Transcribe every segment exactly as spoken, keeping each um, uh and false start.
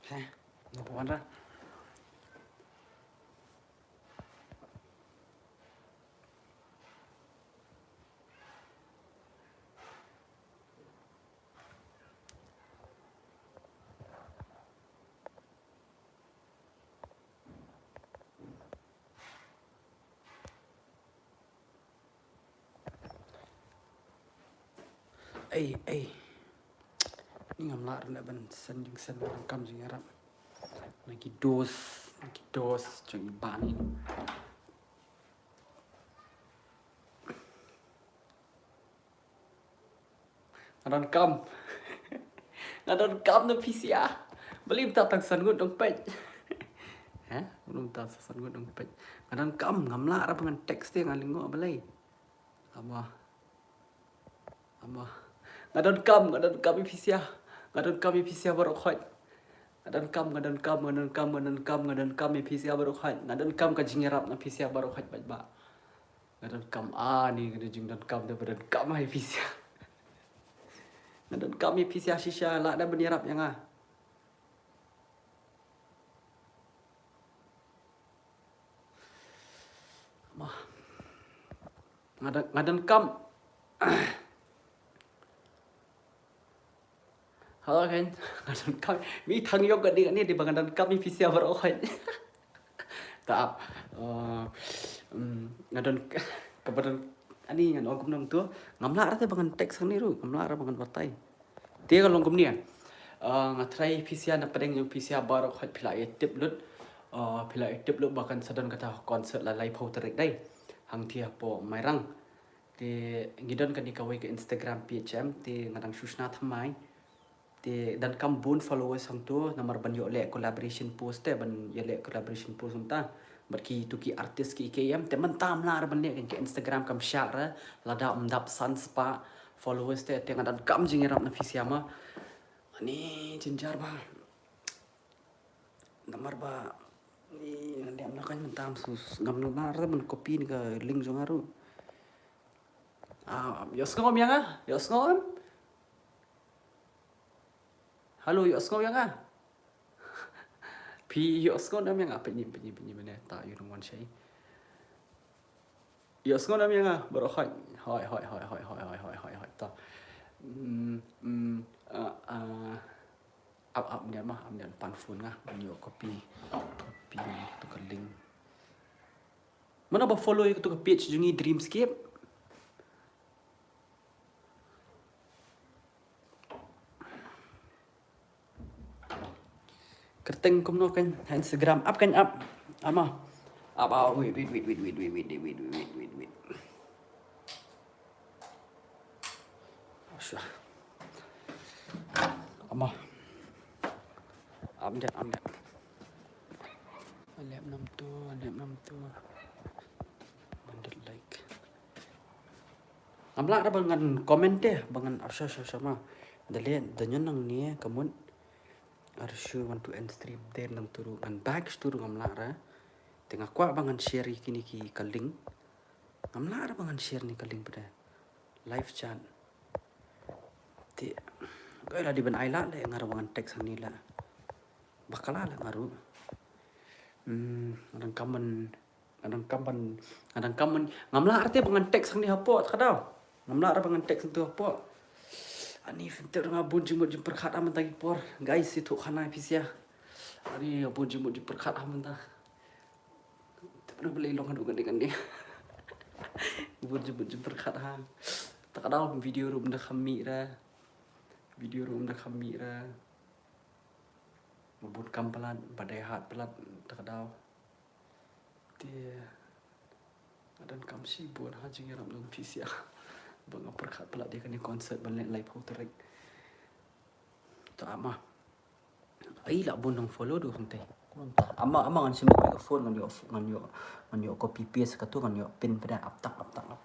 Te, number one ra. Ei, ei. Ni ngam lah ruh ban send jingsend, nga donkam jingïarap na ki dos, na ki dos jong i bah ni. Nga donkam. Nga donkam na phi Sia. Balei mynta tang san ngut dang peit? Ha? Balei mynta san ngut dang peit? Nga donkam, ngam lah ruh ban ngan text te, nga lyngngoh balei. Ama. Ama. Nga donkam, nga donkam ïa phi Sia. Nga donkam ïa phi Sia baroh khoit. Nga donkam, nga donkam, nga donkam, nga donkam, nga donkam ïa phi Sia baroh khoit. Nga donkam ka jingïarap na phi Sia baroh khoit bad ba. Nga donkam, ah, ni nga don jingdonkam, da ba donkam ïa phi Sia. Nga donkam ïa phi Sia shisha, lah da ban ïarap ïa nga. Mah. Nga don, nga donkam. Hello, kan? Nga donkam. Mi thang ïoh ka ding ani, dei ba nga donkam ïa phi Sia baroh khoit. Ta ap. Eh, mm, nga don, kaba don ani, ngan ong kumno tu. Ngam lah ruh te ba ngan text hangne ruh, ngam lah ruh ba ngan batai. Te ka long kumne. Eh, nga tharai phi Sia na pdeng jong phi Sia baroh khoit phi la ïa tip lut. Eh, phi la ïa tip lut ba kan sa don kata concert la laiphew tarik dei. Hangtei hapoh Mairang. Te ngi don kane kawei ka Instagram page em, te nga dang shu shna thymmai. Te donkam bun followers hangto, namar ban ïoh leh collaboration post te, ban ïoh leh collaboration post hangta. Bad kitu ki artist ki, ki em, te mynta ngam lah ruh ban leh, ka Instagram kam shah ruh, lada ym dap san spah followers te, te nga donkam jingïarap na phi Sia ma. Ani jynjar ba. Namar ba, ni, ngan leh kumno kan mynta, sus, ngam lah ruh ban copy ïa ka link jong nga ruh. Ah, ïohsngew ïa nga, ïohsngew. Hello, ïohsngew ïa nga. Phi ïohsngew ïa nga, pynïap, pynïap, pynïap, pynïap, ta, ïoh nang wan shai. Ïohsngew ïa nga, baroh khoit. Hoi, hoi, hoi. Ta. Hmm, hmm, ah, ah. Ap, ap, ym dei ma, ym dei, pan phone nga, ngan ïoh copy. Copy tu ka link. Mano ba follow ïa katu ka page jong ngi Dreamscape? Kyrteng kumno kan ha Instagram, ap kan ap. Ama. Ap, ap, wait, wait, wait. Asha. Ama. Ap dep, ap dep. Alep nam tu, alep nam tu. Bandit like. Ngam lah ruh ba ngan comment te, ba ngan, ah, sha, sha, sha ma. Da leh, da ñion nangne, ka mut. Are shu want to end stream te nangtu ruh, ngan back shuh ruh ngam lah ruh. Te nga kwah ba ngan share ïa kine ki ka link. Ngam lah ruh ba ngan share ne ka link pat. Live chat. Te, ko la dei ban ai lah leh nga ruh ba ngan text hangne lah. Bakla lah nga ruh. Hmm, nga donkam ban Nga donkam ban, nga donkam ban, ngam lah ruh te ba ngan text hangne hapoh, te ka daw. Ngam lah ruh ba ngan text hangto hapoh. Ani, phin tip ruh nga bun jingmut jingpyrkhat ha mynta ki por. Guys, ïathuh khana ïa phi Sia. Ani, bun jingmut jingpyrkhat ha mynta. Tip ruh balei long haduh kane kane. Bun jingmut jingpyrkhat ha. Te ka daw video ruh ym da kham mih ruh. Video ruh ym da kham mih ruh. Ba bun kam palat, ba dei hat palat, te ka daw. Te, nga donkam shibun ha jingïarap jong phi Sia. Ba nga pyrkhat palat ïa kane ka concert ban leh laiphew tarik. To ama. Ai la bun nang follow du hangtei. Ama, ama ngan shim ka phone ngan ïoh, ngan ïoh, ngan ïoh copy paste katu ngan ïoh pin pat ap tak, ap tak, ap.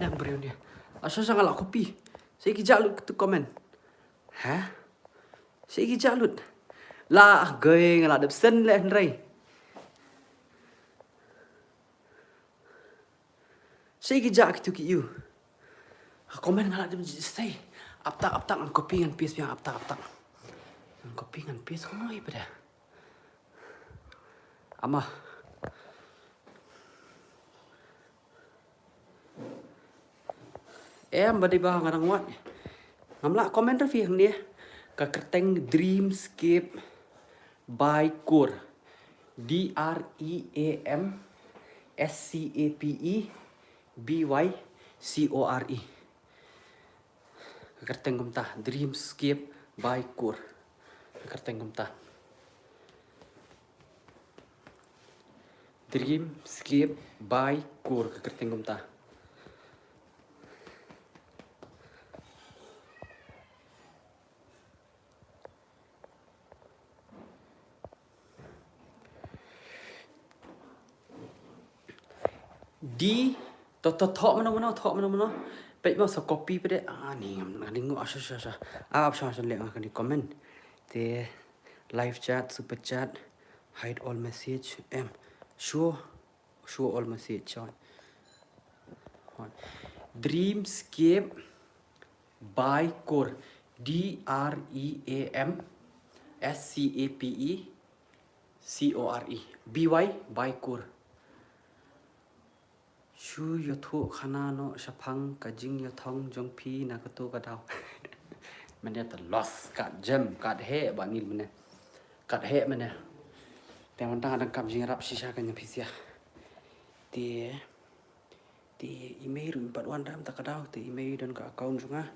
Dang briew ni. Asha sha nga la copy. Sa ki ja lut tu comment. Ha? Sa ki ja lut. La gay nga la dep send le hynrei. Sa ki ja kitu ki yu. Comment nga la dep send. Aptak aptak ngan copy ngan paste biang aptak aptak. Ngan copy ngan paste kong ai pada. Ama. Em ba dei ba nga dang wad. Ngam lah comment ra phi hangne. Ka kyrteng Dreamscape by Kur. D R E A M S C A P E B Y C O R E. Ka kyrteng kumta, Dreamscape by Kur. Ka kyrteng kumta. Dreamscape by Kur, ka kyrteng kumta. Di, to, to, thok mano, mano, thok mano, mano. Peit mo sa copy pede. Ah, ni ngam, ni ngu, ah, sha, sha, sha. Ah, sha, sha, leh nga kani comment. Te, live chat, super chat, hide all message, em. Show, show all message, choi. Dreamscape by Kur. D R E A M S C A P E C O R E. B Y by Kur. Shu ïathuh khana noh shaphang ka jingïathong jong phi na kato ka daw. Mynne ta los kat jem, kat heh ba nil mynne. Kat heh mynne. Te mynta nga dang kam jingïarap shisha ka ñiam pisa. Te, te i mei ruh pat wan dam ta ka daw, te i mei don ka account jong nga.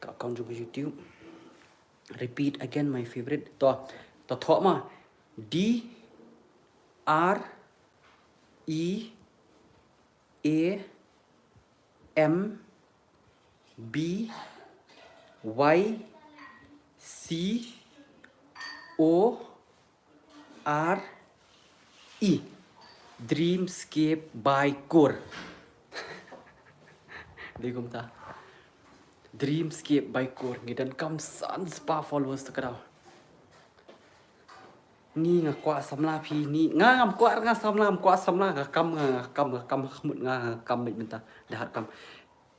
Ka account jong ka YouTube. Repeat again, my favorite. To, to thok ma. D R E A M B Y C O R E. Dreamscape by Kur. Dei kumta. Dreamscape by Kur. Ngi donkam san spah followers ta ka daw. Ni nga kwah samla phi ni. Nga ngam kwah nga samla, ngam kwah samla, nga kam, nga, nga kam, nga kam, khmut nga, nga kam beit mynta. Dahat kam.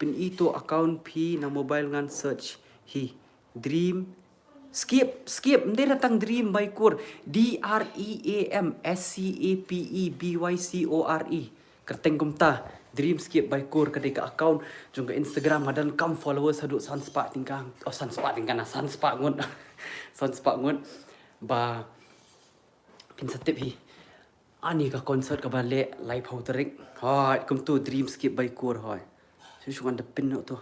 Pyn-i to account phi na mobile ngan search hi. Dream Skip, skip, ym dei tang Dream by Kur. D R E A M S C A P E B Y C O R E. Kyrteng kumta, Dreamscape by Kur ka dei ka account jong ka Instagram, nga donkam followers haduh san spah tyngka, oh, san spah tyngka na, san spah ngut. San spah ngut. Ba phin sa tip hi. Ani ka concert kaba leh laiphew tarik. Hoi, kumtu Dreamscape by Kur hoi. Shu shu ngan da pyn noh to.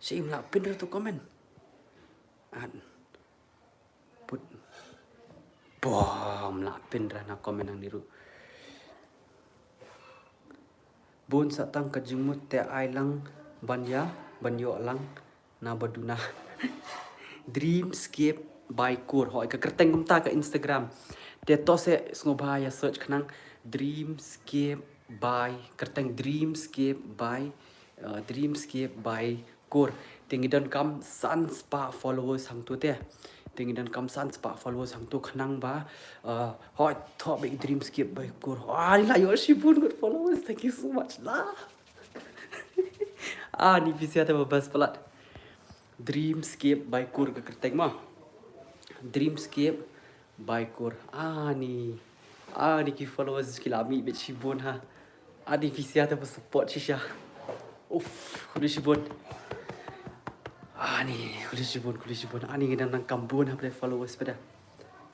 Shu im lah pyn noh to comment. At. Put. Bom lah pyn ra na comment nang niru. Bun sa tang ka jingmut te ai lang ban ïa, ban ïoh lang na ba duna. Dreamscape by Kur. Hoi ka kyrteng kumta ka Instagram. Te to se sngewbha ïa search khnang Dreamscape by, kyrteng Dreamscape by, uh, Dreamscape by Kur. Te ngi donkam san spah followers hangto te. Te ngi donkam san spah followers hangto khnang ba, uh, hoi thok beit Dreamscape by Kur. Hoi la ïoh shibun ngut followers. Thank you so much la. Ani pisa te ba best palat. Dreamscape by Kur ka kyrteng ma. Dreamscape by Kur. Ani. Ani ki followers ki la mih beit shibun ha. Ani pisa te ba support shisha. Uff, khublei shibun. Ani, khublei shibun, khublei shibun. Ani ngi donkam bun ha pdeng followers pat da.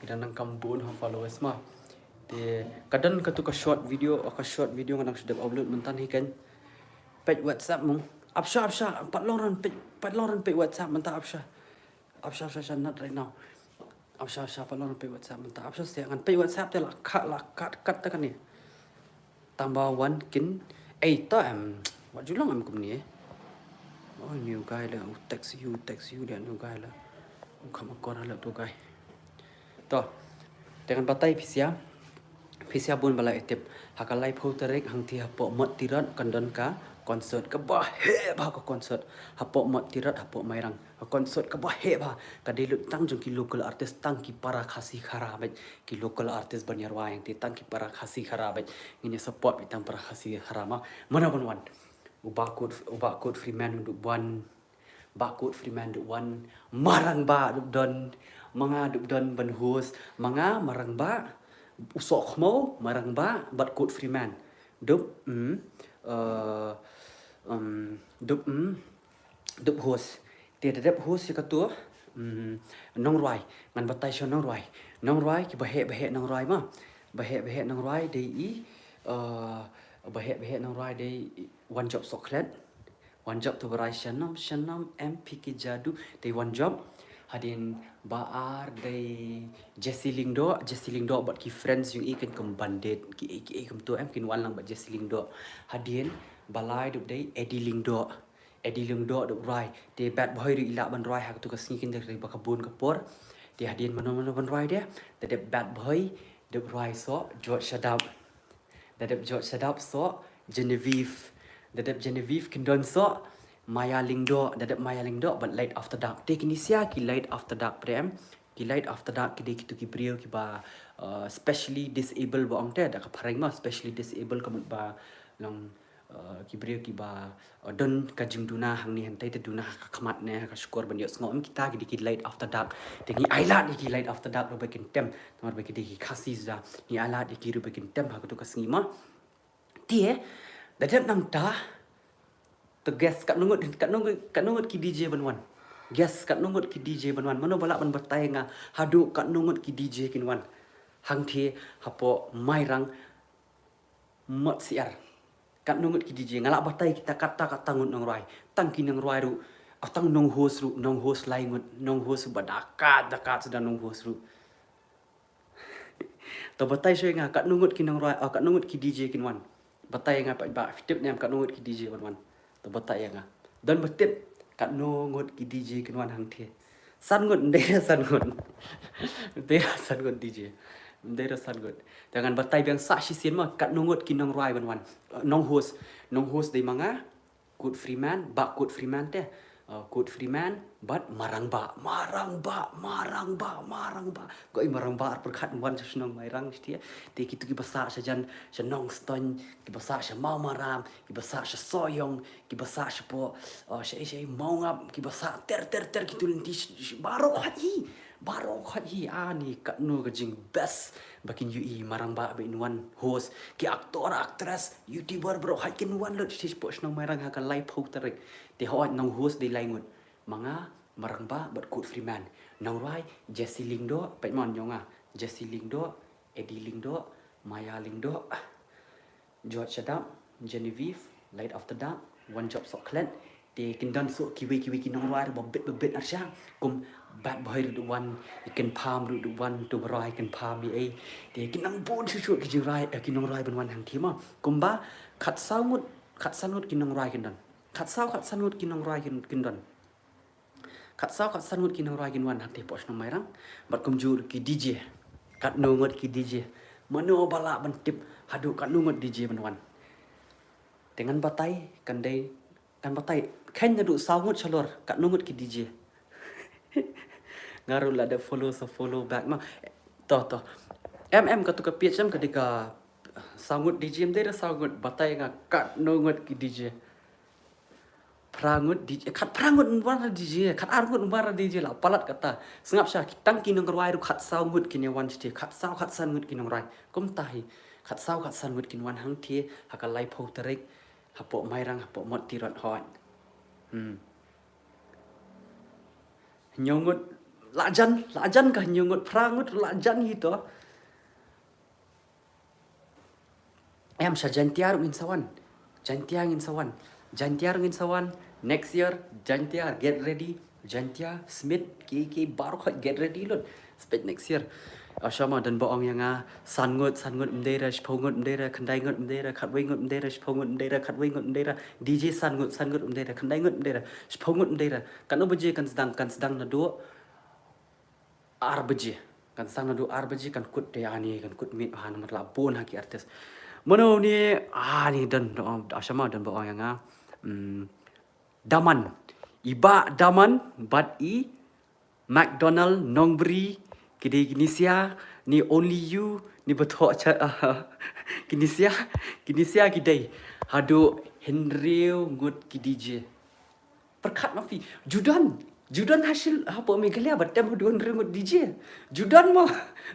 Ngi donkam bun ha followers ma. Te ka don katu ka short video, ka short video nga dang shu dep upload mynta hi kan. Peit WhatsApp mung. Apsha, apsha, pat long ran peit, pat long ran peit WhatsApp mynta apsha. Apsha, apsha, apsha, not right now. Apsha, apsha, pat long ran peit WhatsApp mynta. Apsha, stia ngan peit WhatsApp te la kat, la kat, kat ta kane. Tang ba wan kin, eh, ta em, wat ju long em kumne eh. Oh, new guy la, u text you, text you la, new guy la. U kham akor la tu guy. To, te ngan batai pisa. Pisa bun ba la ïa tip. Ha ka laiphew tarik hangtei hapoh Mawtyrwat kan don ka Concert kaba heh bha ka concert. Hapoh Mawtyrwat, hapoh Mairang. Ka concert kaba heh bha. Ka dei lut tang jong ki local artist, tang ki para Khasi Khara beit. Ki local artist ban ïarwai ïa ngi te tang ki para Khasi Khara beit. Ngin ïa support beit tang para Khasi Khara ma. Mano ban wan? U Bah Kut, u Bah Kut Freeman u dep wan. Bah Kut Freeman dep wan. Marangbah dep don. Ma nga dep don ban host. Ma nga, Marangbah. U Sohkhmaw, Marangbah bad Kut Freeman. Dep, mm, eh, em, dep, mm, dep host. Te da dep host ïa katu, mm, nongrwai. Ngan batai sha nongrwai. Nongrwai kiba heh ba heh nongrwai ma. Ba heh ba heh nongrwai dei i, eh, ba heh ba heh nongrwai dei i Wanjop Sohkhlet. Wanjop, to ba rai shanam shanam em phi ki jadu. Te Wanjop. Hadien ba ar dei Jesse Lyngdoh, Jesse Lyngdoh bad ki friends jong i, kin kum Bandit, ki ei ki ei kumtu em, kin wan lang bad Jesse Lyngdoh. Hadien ba lai dep dei Eddie Lyngdoh. Eddie Lyngdoh dep rwai. Te Bad Boy ruh i lah ban rwai ha katu ka sngi, kin dei ba ka bun ka por. Te hadien mano mano ban rwai de? Da dep Bad Boy dep rwai soh George Shadap. Da dep George Shadap soh Genevieve. Da dep Genevieve kin don soh Maya Lyngdoh, da dep Maya Lyngdoh bad Light After Dark. Te kine sia ki Light After Dark, pdeng ki Light After Dark ki dei kitu ki briew kiba, uh, specially disabled ba ong te da ka phareng ma, specially disabled ka mut ba long, uh, ki briew kiba, uh, don ka jingduna hangne hangtai, te duna ha ka khmat ne ha ka shkor ban ïohsngew. Em, kita ki dei ki Light After Dark. Te ngi ailad ïa ki Light After Dark ruh ba kin tem, namar ba ki dei ki Khasi shuh. Ngi ailad ïa ki ruh ba kin tem ha katu ka sngi ma. Te da dep nangta, to guess katno ngut, katno ngut, katno ngut ki DJ ban wan? Guess katno ngut ki DJ ban wan? Mano ba lah ban batai nga haduh katno ngut ki DJ kin wan hangthie hapoh Mairang, Mawtyrwat? Katno ngut ki DJ? Nga lah batai kita katta katta ngut nongrwai. Tang ki nongrwai ruh, ah, tang nonghost ruh, nonghost lai ngut, nonghost ruh ba da kat da kat shuh da nonghost ruh. To batai sha nga katno ngut ki nongrwai, ah, katno ngut ki DJ kin wan. Batai nga pat ba phi tip ne em katno ngut ki DJ ban wan. To batai ïa nga. Don ba tip katno ngut ki DJ kin wan hangthie? San ngut, ym dei da san ngut. Ym dei da san ngut DJ. Ym dei da san ngut. Te ngan batai biang sa shisien ma katno ngut ki nongrwai ban wan. Eh, nonghost, nonghost dei ma nga, Kut Freeman, Bah Kut Freeman te. Uh, Kut Freeman bad Marangbah, Marangbah, Marangbah, Marangbah. Ko i Marangbah ar pyrkhat wan sha shnong Mairang shisha. Te kitu kiba sah sha jan, sha Nongstoiñ, kiba sah sha Mawmaram, kiba sah sha Sohiong, kiba sah shapoh, uh, sha, sha Mawngap, kiba sah ter ter ter kitu lynti sh-, sh-, baroh khoit hi. Baroh khoit hi. Ani katno ka jing best ba kin ïohi Marangbah ba in wan host. Ki actor, actress, YouTuber baroh khoit kin wan lut shisha shapoh shnong Mairang ha ka laiphew tarik. Te hooid nonghost dei lai ngut. Ma nga, Marangbah bad Kut Freeman. Nongrwai, Jesse Lyngdoh, peit mon jong nga. Jesse Lyngdoh, Eddie Lyngdoh, Maya Lyngdoh, George Shadap, Genevieve, Light After Dark, Wanjop Sohkhlet. Te kin don soh kiwei kiwei ki nongrwai ba bit ba bit arsha. Kum Bad Boy ruh dep wan, i Kynpham ruh dep wan, to ba rwai Kynpham i ei. Te kin nang bun shuh shuh ki jingrwai, eh, ki nongrwai ban wan hangthie ma. Kumba khatsaw ngut, khatsan ngut ki nongrwai kin don. Khatsaw khatsan ngut ki nongrwai kin, kin don. Khatsaw khatsan ngut ki nongrwai kin wan hangthie poh shnong Mairang. Bad kumjuh ki DJ. Katno ngut ki DJ? Mano ba lah ban tip haduh katno ngut DJ ban wan? Te ngan batai, kan dei, ngan batai. Khein naduh saw ngut shalor, katno ngut ki DJ? Nga ruh la dep follow sa follow back ma. To, to. Em, em, katu ka page em ka dei ka saw ngut DJ, ym dei da saw ngut, batai nga katno ngut ki DJ. Phra ngut DJ, khat phra ngut ym wan ra DJ, khat ar ngut ym wan ra DJ, la palat kata. Sngap sha, ki tang ki nongrwai ruh khatsaw ngut kin ïa wan shisha, khatsaw khatsan ngut ki nongrwai. Kumta hi, khatsaw khatsan ngut kin wan hangthie, ha ka laiphew tarik, hapoh Mairang, hapoh Mawtyrwat hooid. Hmm. Hynñiew ngut, la jan, la jan ka hynñiew ngut, phra ngut, la jan hi to. Em, sha Jaintia ruh ngin sa wan. Jaintia ngin sa wan. Jaintia ruh ngin sa wan. Next year, Jaintia, get ready. Jaintia, Smit, ki, ki, baroh khoit get ready lut. Spet next year. Ashama, don ba ong ïa nga, san ngut, san ngut ym dei ra, shiphew ngut ym dei ra, khyndai ngut ym dei ra, khatwei ngut ym dei ra, shiphew ngut ym dei ra, khatwei ngut ym dei ra, DJ san ngut, san ngut ym dei ra, khyndai ngut ym dei ra, shiphew ngut ym dei ra. Katno baje kan sdang, kan sdang naduh ar baje. Kan sdang naduh ar baje kan kut te ani, kan kut miet ha namar la bun ha ki artist. Mano ni, ani don, don, ashama don ba ong ïa nga. Mm, Daman. I Bah Daman bad i McDonald Nongbri, ki dei ki Nisia, ni Only You, ni Bathoh cha, ki Nisia, ki Nisia ki dei. Haduh hynriew ngut ki D J. Pyrkhat ma phi. Ju don. Ju don ha Shil-, hapoh Meghalaya ba tem haduh hynriew ngut D J. Ju don mo.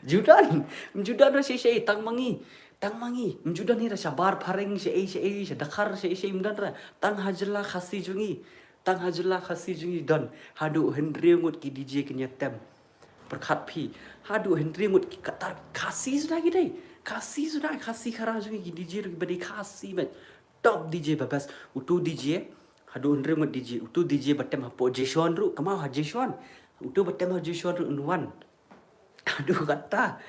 Ju don. Ju don ra shei shei, tang ma ngi. Tang ma ngi. Ju don hi ra shabar phareng shei shei, sha Dkhar shei shei, ym don ra. Tang ha jylla Khasi jong ngi. Tang ha jylla Khasi jong ngi don haduh hynriew ngut ki D J kin ïa tem. Pyrkhat phi. Haduh hynriew ngut ki, kata Khasi suda ki dei. Khasi suda, Khasi Khara jong ngi ki D J ruh kiba dei Khasi bad top D J ba best. Utu D J, haduh hynriew ngut D J. Utu D J ba tem hapoh Jeshon ruh, kynmaw ha Jeshon. Utu ba tem ha Jeshon ruh un wan. Haduh kata.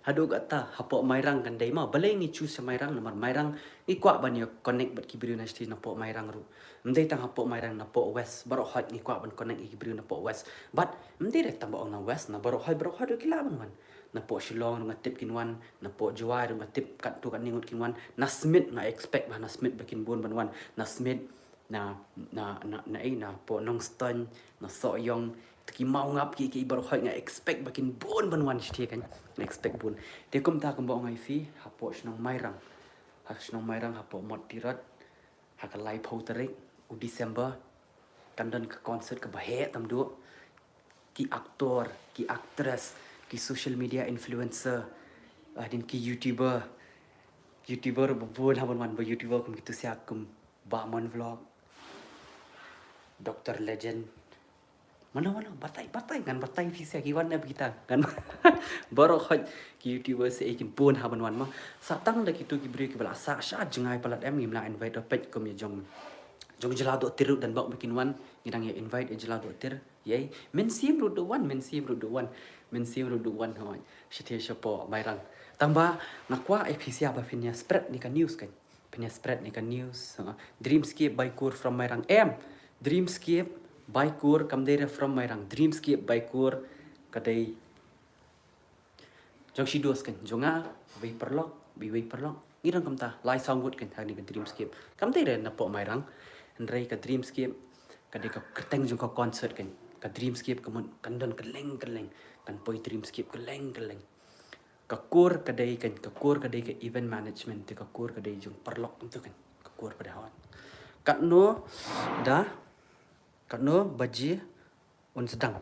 Haduh kata, hapoh Mairang kan dei mo. Balei ngi choose sha Mairang, namar Mairang ngi kwah ban ïa connect bad ki briew na shatei napoh Mairang ruh. Ym dei tang hapoh Mairang, napoh West baroh hoi ngi kwah ban connect ïa ki briew napoh West. But ym dei re tang ba ong na West, na baroh hoi, baroh hoi ruh ki lah ban wan. Napoh Shillong ruh nga tip kin wan, napoh Jowai ruh nga tip katto katne ngut kin wan. Na Smit nga expect ba na Smit ba kin bun ban wan. Na Smit, na, na, na, na, eh, napoh Nongstoiñ, na Sohiong, te ki Mawngap, ki, ki baroh hoi nga expect ba kin bun ban wan shatei kan. Nga expect bun. Te kumta kumba ong ïa phi, hapoh shnong Mairang. Ha shnong Mairang hapoh Mottirot. Ha ka laiphew tarik u December, kan don ka concert kaba heh tam duh. Ki actor, ki actress, ki social media influencer, hadien ki YouTuber. YouTuber ba bun ha ban wan, ba YouTuber kum kitu sha kum Bah Mon Vlog, Doctor Legend. Mano, mano, batai, batai, ngan batai phi sha ki wan na kita. Ngan baroh hoi ki YouTuber sha ki bun ha ban wan mo. Sa tang da kitu ki briew kiba la sah sha jngai palat em, ngim lah invite, peit kum ïa jong, jong Jylla Dohtir ruh don bok ba kin wan, ngi dang ïa invite ïa Jylla Dohtir. Ïa, Mynsiem ruh duh wan, Mynsiem ruh duh wan. Mynsiem ruh duh wan hoi. Shatei shapoh Mairang. Tang ba nga kwah ïa phi sha ba phin ïa spread ne ka news kan. Phin ïa spread ne ka news, ha. Dreamscape by Kur from Mairang. Em, Dreamscape by Kur kam dei re from Mairang. Dreamscape by Kur ka dei jong shi dos kan, jong nga, wei paralok, wei, wei paralok. Ngi dang kumta, lai saw ngut kan, ha kane ka Dreamscape. Kam dei re napoh Mairang. Hynrei ka Dreamscape ka dei ka kyrteng jong ka concert kan. Ka Dreamscape ka mut kan don kylleng kylleng. Kan poi Dreamscape kylleng kylleng. Ka Kur ka dei kan, ka Kur ka dei ka event management, te ka Kur ka dei jong paralok kumtu kan. Ka Kur pat hoi. Katno da, katno baje un sdang.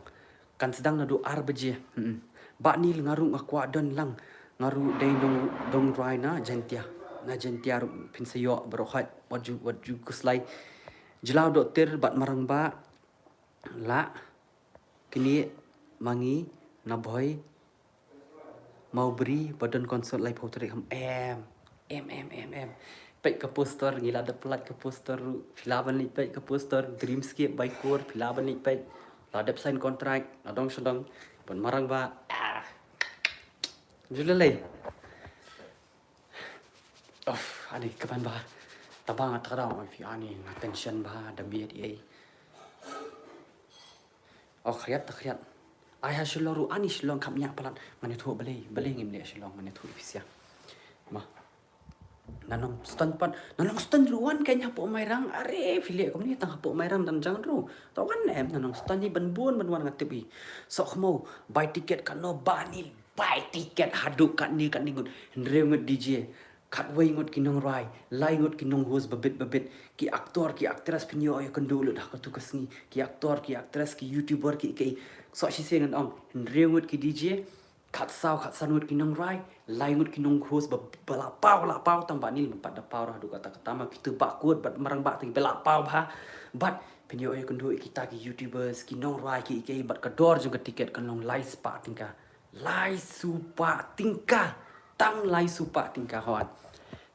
Kan sdang naduh ar baje. Hmm. Bah Neil, nga ruh nga kwah don lang. Nga ruh dei nong, nongrwai na Jaintia. Na Jaintia ruh phin sa ïoh baroh hoi. Wat ju, wat ju khuslai. Jylla Dohtir bad Marangbah la knieh ma ngi na Bhoi Mawbri ba don concert laiphew tarik, em. Em, em, em, em. Peit ka poster, ngi la dep pyllait ka poster ruh. Phi lah ban leit peit ka poster, Dreamscape by Kur, phi lah ban leit peit. La dep sign contract, la dong sha dong. Ban Marangbah. Ah. Ju lei lei. Of, ani kaban bha. Tang ba nga tharai, ani nga tension bha, da miet ei. Oh, khriat, ta khriat. Ai ha Shillong ruh, ani Shillong kham ñiah palat. Ngan ïathuh balei, balei ngim leh Shillong, ngan ïathuh ïa phi sha. Ma. Na Nongstoiñ pat, na Nongstoiñ ruh wan kan hapoh Mairang, are phi leh kumne tang hapoh Mairang dang jang ruh. Ta wan em, na Nongstoiñ hi ban bun ban wan nga tip hi. Soh khmaw, buy ticket katno, Bah Neil, buy ticket haduh katne katne ngut, hynriew ngut D J. Khatwei ngut ki nongrwai, lai ngut ki nonghost ba bit ba bit, ki actor, ki actress phin ïoh ïakynduh lut ha katu ka sngi, ki actor, ki actress, ki YouTuber, ki, ki, soh shisien ngan ong, hynriew ngut ki D J, khatsaw, khatsan ngut ki nongrwai, lai ngut ki nonghost ba, ba la paw, la paw, tang Bah Neil mem pat da paw ruh haduh katta katta, ma kitu Bah Kur bad Marangbah te ba la paw bha, bad phin ïoh ïakynduh ïa kita ki YouTubers, ki nongrwai, ki, ki, bad ka dor jong ka ticket kan long lai spah tyngka. Lai spah tyngka. Tang lai spah tyngka hoi.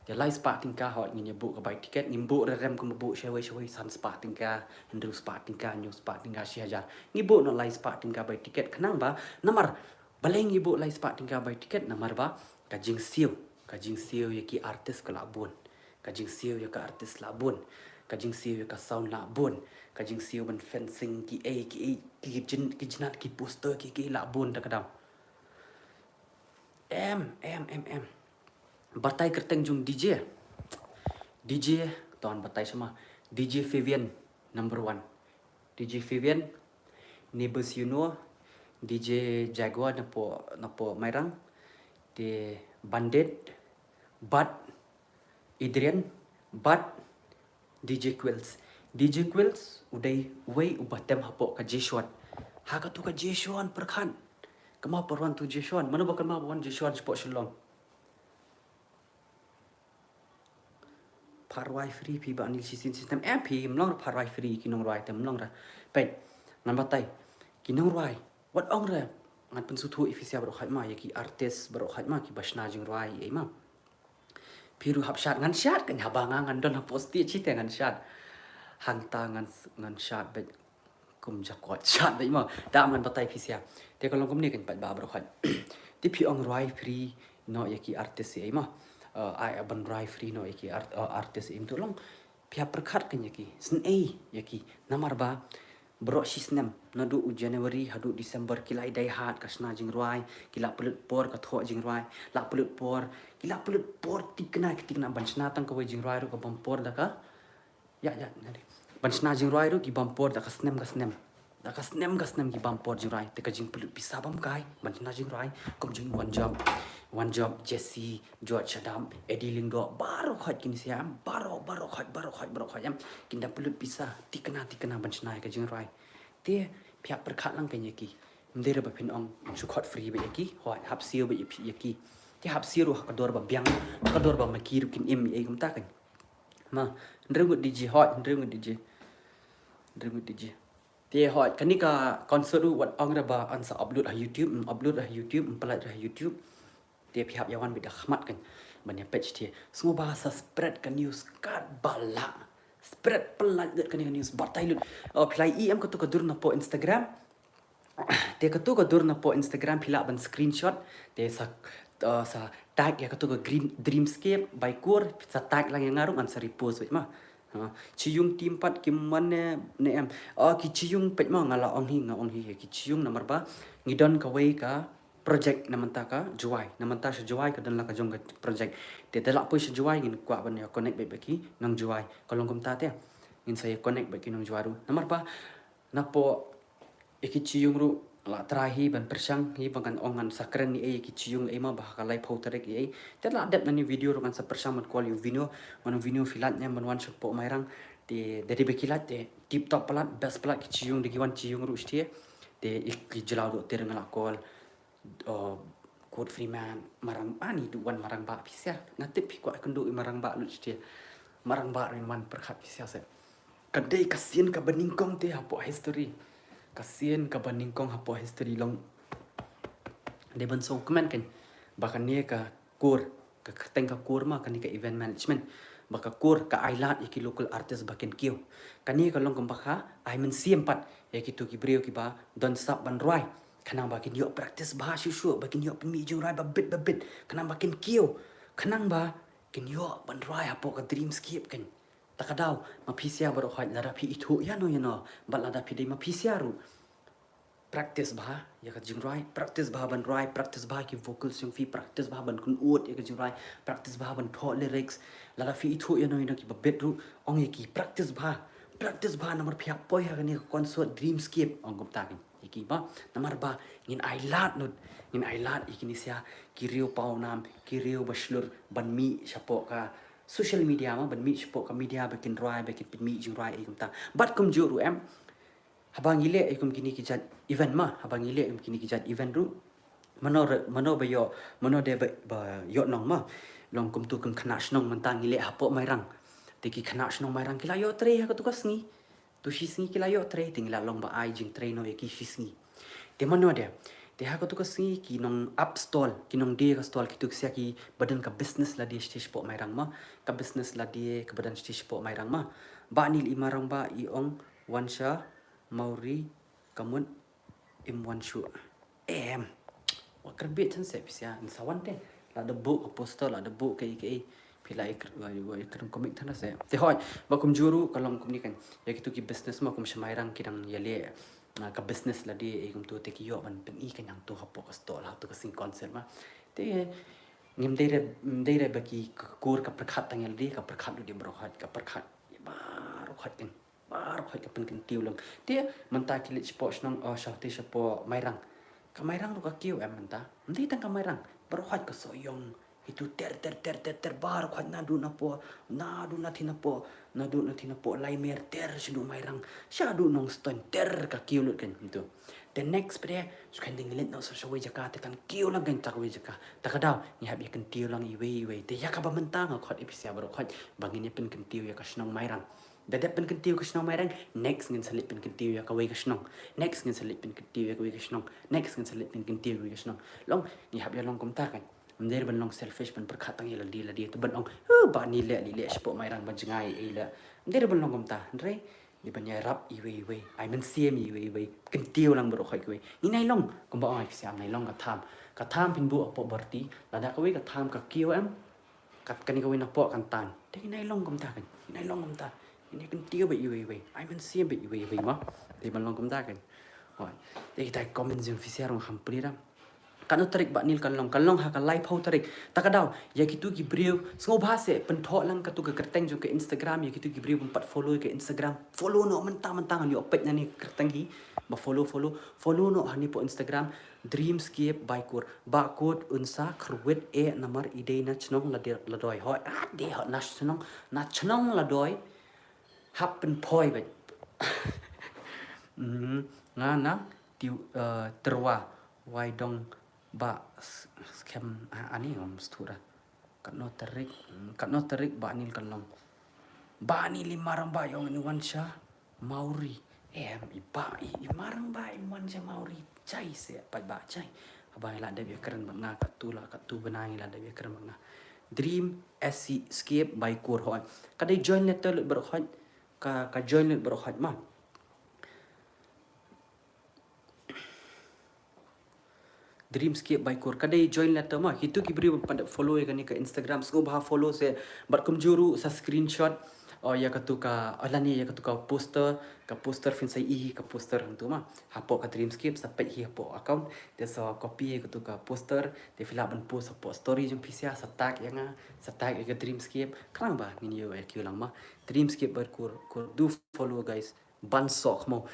Te lai spah tyngka hoi ngin ïa buh ka buy ticket, ngim buh rem rem kumba buh shawei shawei, san spah tyngka, hynriew spah tyngka, hynñiew spah tyngka, shi hajar. Ngi buh noh lai spah tyngka buy ticket khnang ba, namar balei ngi buh lai spah tyngka buy ticket, namar ba ka jingsiew, ka jingsiew ïa ki artist ka la bun. Ka jingsiew ïa ka artist la bun. Ka jingsiew ïa ka sound la bun. Ka jingsiew ban fencing ki ei, ki ei, ki jin, ki jinat, ki poster, ki, ki la bun da ka dam. Em, em, em, em. Batai kyrteng jong D J. D J, ton batai shama. D J Fabian, number one. D J Fabian, Neighbors Yuno, D J Jaguar napoh, napoh Mairang, te Bandit, Bad, Adrian, Bad, D J Quills. D J Quills u dei uwei uba tem hapoh ka Jesuit. Ha katu ka Jesuit pyrkhat. Kynmaw pyrwan tu Jesuit. Mano ba kynmaw pyrwan Jesuit shapoh Shillong. Pha rwai free phi ba anil shisien shisien. Em, phi mlong ra pha rwai free ki nongrwai te mlong ra. Peit, ngan batai. Ki nongrwai. Wat ong re. Ngan pynsngewthuh ïa phi sha baroh khat ma, ïa ki artist baroh khat ma, ki ba shna jingrwai ïa ma. Phi ruh hap shad, ngan shad kan, haba nga ngan don hapoh stage te ngan shad. Hangta ngan, ngan shad beit. Kum jakot shad beit ma. Da ngan batai phi sha. Te ka long kumne kan pat ba baroh khat. Te phi ong rwai free noh ïa ki artist ïa ma. Uh, ai ban rwai free noh ïa ki art, uh, artist ïa tu long. Phi hap pyrkhat kan ïa ki. Sngewthuh ïa ki. Namar ba baroh shi snem, naduh u January haduh December, ki la die hard ka shna jingrwai, ki la pynlut por ka thoh jingrwai, la pynlut por, ki la pynlut por tikna, ki tikna ban shna tang kawei jingrwai ruh ka bam por da ka. Ya, ya, nadi. Ban shna jingrwai ruh ki bam por da ka snem ka snem. Da ka snem ka snem ki bam por jingrwai. Te ka jingpynlut pisa bam kai ban shna jingrwai. Kum jong One Job, One Job, Jesse, George Shadap, Eddie Lyngdoh, baroh khat kine sha em, baroh, baroh khat, baroh khat, baroh khat em. Kin da pynlut pisa tikna, tikna ban shna ka jingrwai. Te phi hap pyrkhat lang kan ïa ki. Ym dei re ba phin ong shu khot free beit ïa ki. Hoi, hap siew beit ïa ki. Te hap siew ruh ha ka dor ba biang, ha ka dor ba ma ki ruh kin im ïa kumta kan. Ma, hynriew ngut D J, hoi, hynriew ngut D J. Hynriew ngut D J. Te hoi, kane ka concert ruh wat ong re ba yn sa upload ha YouTube, ym upload ha YouTube, ym pynlait ha YouTube. Te phi hap ïa wan beit da khmat kan. Ban ïa page te. Sngewbha sa spread ka news katba lah. Spread, pynlait lut kane ka news, batai lut. Oh, phi la ïohi em katu ka dur napoh Instagram. Te katu ka dur napoh Instagram phi lah ban screenshot. Te sa, uh, sa tag ïa katu ka green Dreamscape by Kur, sa tag lang ïa nga ruh ngan sa repost beit ma. Ha, Chi Yung team pat kim wan ne, ne em. Oh, ki Chi Yung peit ma, nga la ong hi, nga ong hi ki Chi Yung namar ba ngi don kawei ka project na mynta ka Jowai. Na mynta sha Jowai ka don la ka jong ka project. Te da lah poi sha Jowai ngin kwah ban ïa connect beit bad ki nong Jowai. Ka long kumta te. Ngin sa ïa connect bad ki nong Jowai ruh. Namar ba napoh ïa ki Chi Yung ruh la try hi ban pyrshang hi ba ngan ong ngan sa kren ïa ki Chi Yung ei ma ba ha ka laiphew tarik ei. Te la dep na ni video ruh ngan sa pyrshang ban call ïa u Vino. Mano Vino phi lait ne em ban wan shapoh Mairang. Te da dei ba ki lait te tip top palat, best palat ki Chi Yung, da ki wan Chi Yung ruh shatei. Te ïa ki Jyllaw ruh te nga la call. Oh, Kurt Freeman, Marang, ani duh wan Marang Bah phi sha. Nga tip phi kwah kynduh ïa Marang Bah lut shatei. Marang Bah ruh wan pyrkhat phi sha se. Ka dei ka sien kaba nyngkong te hapoh history. Ka sien kaba nyngkong hapoh history long. Dei ban sngewkmen kan. Ba kane ka Kur, ka kyrteng ka Kur ma, kane ka event management. Ba ka Kur ka ai lad ïa ki local artist ba kin kiew. Kane ka long kumba ka ai mynsiem pat ïa kitu ki briew kiba don sap ban rwai. Khnang ba kin ïoh practice bha shuh shuh, ba kin ïoh pynmih jingrwai ba bit ba bit. Khnang ba kin kiew. Khnang ba kin ïoh ban rwai hapoh ka Dreamscape kan. Ta ka daw, ma phi sha baroh hoi, lada phi ithuh ïano ïano, bad lada phi dei ma phi sha ruh. Practice bha ïa ka jingrwai, practice bha ban rwai, practice bha ki vocals jong phi, practice bha ban kynnoh ïa ka jingrwai, practice bha ban thoh lyrics. Lada phi ithuh ïano ïano kiba bit ruh, ong ïa ki practice bha, practice bha namar phi hap poi ha kane ka concert Dreamscape, ong kumta kan. Ïa ki ba, namar ba ngin ai lad lut, ngin ai lad ïa kine sha ki riew pawnam, ki riew ba shlur ban mih shapoh ka social media ma, ban mih shapoh ka media ba kin rwai, ba kin pynmih jingrwai ïa kumta. Bad kumjuh ruh em, haba ngi leh ïa kum kine ki jait event ma, haba ngi leh ïa kum kine ki jait event ruh. Mano re, mano ba ïoh, mano de ba, ba ïoh nong ma. Long kumtu kum khynnah shnong mynta ngi leh hapoh Mairang. Te ki khynnah shnong Mairang ki la ïoh trei ha katu ka sngi. Tu shi sngi ki la ïoh trei, te ngi la long ba ai jingtrei noh ïa ki shi sngi. Te mano de. Te ha katu ka sngi ki nong ap stall, ki nong die ka stall, kitu ki sha kiba don ka business lade shatei shapoh Mairang ma. Ka business lade kaba don shatei shapoh Mairang ma. Ba nil i Marang ba i ong wan sha Mawri ka mut im wan shuh. Em. Wa kyrbiet than se pisa in sa wan te. La da buh ka poster, la da buh ka i ka i. Phi la i kyrm komik than se. Te hoi, ba kumjuh ruh ka long kumne kan. Ïa kitu ki business ma kum sha Mairang ki dang ïa leh, ah, ka business lade ïa kumtu te ki ïoh ban pyni ka ñiangtu hapoh ka stall ha tu ka sing concert ma. Te ngim dei re, ngim dei re ba ki Kur ka pyrkhat tang ïa lade, ka pyrkhat lut ïa baroh hoi, ka pyrkhat ïa baroh khoit kan. Baroh khoit ka pynkyntiew lang. Te mynta ki leit shapoh shnong, oh, shah te shapoh Mairang. Ka Mairang ruh ka kiew em mynta. Ym dei tang ka Mairang. Baroh khoit ka Sohiong. Itu ter ter ter ter ter baroh khoit naduh napoh, naduh na thina poh, naduh na thina poh Laimer ter shaduh Mairang. Shaduh Nongstoiñ ter ka kiew lut kan itu. The next pde, shu kan ding leit noh sa shawei jaka, te kan kiew lang kan ta kawei jaka. Ta ka daw, ngi hap ïa kyntiew lang iwei iwei. Te ïa kaba mynta nga khot ïa phi sha baroh khoit ba ngin ïa pynkyntiew ïa ka shnong Mairang. Da dep pynkyntiew ka shnong Mairang, next ngin sa leit pynkyntiew ïa kawei ka shnong. Next ngin sa leit pynkyntiew ïa kawei ka shnong. Next ngin sa leit pynkyntiew ïa kawei ka shnong. Long, ngi hap ïa long kumta kan. Ym dei ban long selfish ban pyrkhat tang ïa lade lade. Te ban long, "Huh, ba ni leh, ni leh shapoh Mairang ban jngai ei leh." Ym dei ban long kumta. Hynrei Dei ban ïarap iwei iwei. Ai mynsiem iwei iwei. Kyntiew lang baroh khoit kawei. Ngin ai long. Kumba ong ai phi sha ngin ai long ka tham. Ka tham phin buh hapoh barti. Lada kawei ka tham ka kiew em. Kat kane kawei napoh kan tan. Te ngin ai long kumta kan. Ngin ai long kumta. Ngin ai kyntiew bad iwei iwei. Ai mynsiem bad iwei iwei mo. Dei ban long kumta kan. Hooid. Te kita comment jong phi sha ruh kham plie ram. Katno tarik Bah Nil kan long, kan long ha ka laiphew tarik. Ta ka daw, ïa kitu ki briew, sngewbha seh, pynthoh lang katu ka kyrteng jong ka Instagram, ïa kitu ki briew bym pat follow ka Instagram. Follow noh mynta mynta ngan ïoh peit na ne ka kyrteng hi. Ba follow, follow, follow noh hangne hapoh Instagram, Dreamscape by Kur. Bah Kur un sa kyrwit eh namar i dei na chnong Lade-, Ladoi. Hooid, ah, dei hooid na chnong, na chnong Ladoi. Hap pynphoi bad. Hmm, nga na tiu, eh, Tyrwa, wai dong ba s-, skhem, ah, ani ngam stura. Katno tarik, hmm, katno tarik Bah Nil kan long. Bah Nil i marang ba ïong ni wan sha Mawri. Em, i ba, i, i marang ba i wan sha Mawri. Jai se, pat ba jai. Haba ngi la dep ïa kren bad nga, katu la, katu bnai ngi la dep ïa kren bad nga. Dreamscape by Kur hooid. Ka dei join letter lut baroh khoit. Ka, ka join lut baroh khoit ma. Dreamscape by Kur. Ka dei join letter ma. Kitu ki briew bym pat follow ïa kane ka Instagram. Sngewbha follow seh. Bad kumjuh ruh sa screenshot. Oh, ïa katu ka, oh, lane ïa katu ka poster. Ka poster phin sa ïohi, ka poster hangtu ma. Hapoh ka Dreamscape, sa peit hi hapoh account. Te sa copy ïa katu ka poster. Te phi lah ban post hapoh story jong phi sha, sa tag ïa nga. Sa tag ïa ka Dreamscape. Khnang ba ngin ïoh ïa kiew lang ma. Dreamscape by Kur, Kur. Do follow guys. Ban sok mo.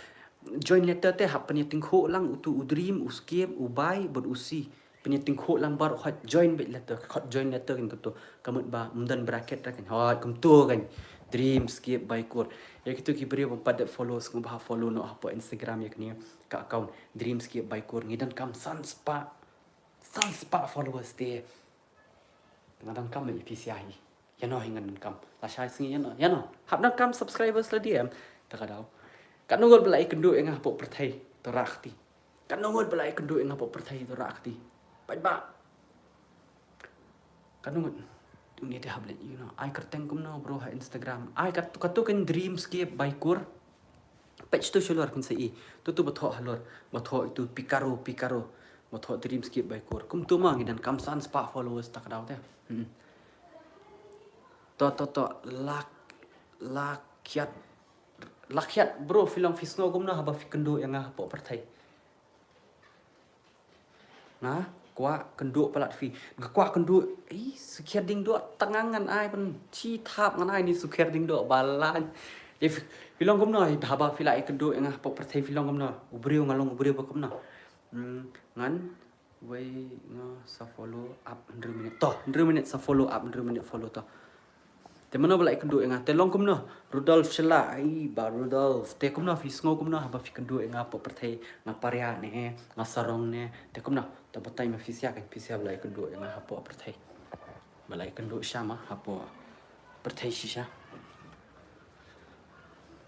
Join letter te hap pynïatyngkhuh lang utu u Dream, u Scape, u By, bad u Si. Pynïatyngkhuh lang baroh khoit join bad letter. Khot join letter kan katu. Ka mut ba ym don bracket ra kan. Hooid, kumtu kan. Dreamscape by Kur. Ïa kitu ki briew bym pat dep follow, sngewbha follow noh hapoh Instagram ïa kane ka account. Dreamscape by Kur. Ngi donkam san spah. San spah followers te. Nga donkam ïa phi sha hi. Ïa no hi ngan donkam. Lashai sngi ïa no. Ïa no. Hap donkam subscribers lade em. Ta ka daw. Katno ngut ba la ïakynduh ïa nga hapoh pyrthei. To rah kti. Katno ngut ba la ïakynduh ïa nga hapoh pyrthei. To rah kti. Paidbah. Katno ngut. Une te hap leit ïa no. Ai kyrteng kumno bro ha Instagram. Ai kat, katu kan Dreamscape by Kur. Peit tu shalor phin sa ïohi. Tu tu ba thoh halor. Ba thoh itu Picaro, Picaro. Ba thoh Dreamscape by Kur. Kumtu ma ngi donkam san spah followers ta ka daw te. Hmm. To, to, to. Lak, lak khiat. Lak khiat bro, phi long phi sngew kumno haba phi kynduh ïa nga hapoh pyrthei. Nga kwah kynduh palat phi. Nga kwah kynduh. Ih, sukher ding duh tang ngan ai ban chi thap ngan ai ni sukher ding duh balan. Ïa phi, phi long kumno haba phi la ïakynduh ïa nga hapoh pyrthei phi long kumno. U briew nga long u briew ba kumno. Hmm, ngan wei nga sa follow up hynriew minit. To, hynriew minit sa follow up, hynriew minit follow to. Te mano ba la ïakynduh ïa nga, te long kumno, Rudolf Shylla, ai, Bah Rudolf. Te kumno phi sngew kumno, haba phi kynduh ïa nga hapoh pyrthei, nga Paria ne, nga Sarong ne, te kumno, to batai ma phi sha kan, phi sha ba la ïakynduh ïa nga hapoh pyrthei. Ba la ïakynduh sha ma, hapoh pyrthei shisha.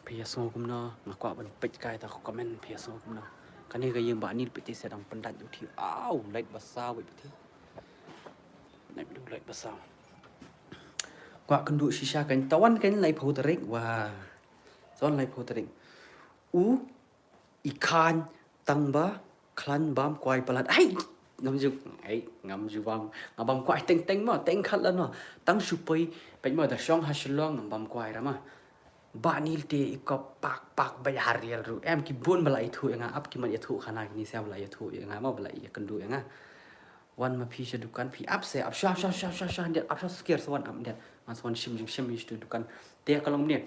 Phi ïa sngew kumno, nga kwah ban peit kai ta ka comment, phi ïa sngew kumno. Kane ka ïing Bah Nil peit te sa dang pyndait u thi. Au, light ba saw peit te. Light ba saw. Kwah kynduh shisha kan, tawan kan laiphew tarik, wa. Tawan laiphew tarik. U, i khan, tang ba, khlaiñ bam kwai palat. Ai, ngam ju, ai, ngam ju bam. Nga bam kwai teng teng ma, teng khat la no. Tang shu poi, peit ma da shong ha Shillong, ngam bam kwai ra ma. Bah Nil te i kop pak pak ba ïa riel ruh. Em ki bun ba la ïathuh ïa nga ap ki mat ïathuh khana kini sia ba la ïathuh ïa nga ma ba la ïakynduh ïa nga. Wan ma phi sha dukan phi ap se ap sha sha sha sha sha ndiat ap sha sukher sa wan ap ndiat. Nga sa wan shim jingshim ïa sha dukan. Te ka long ne.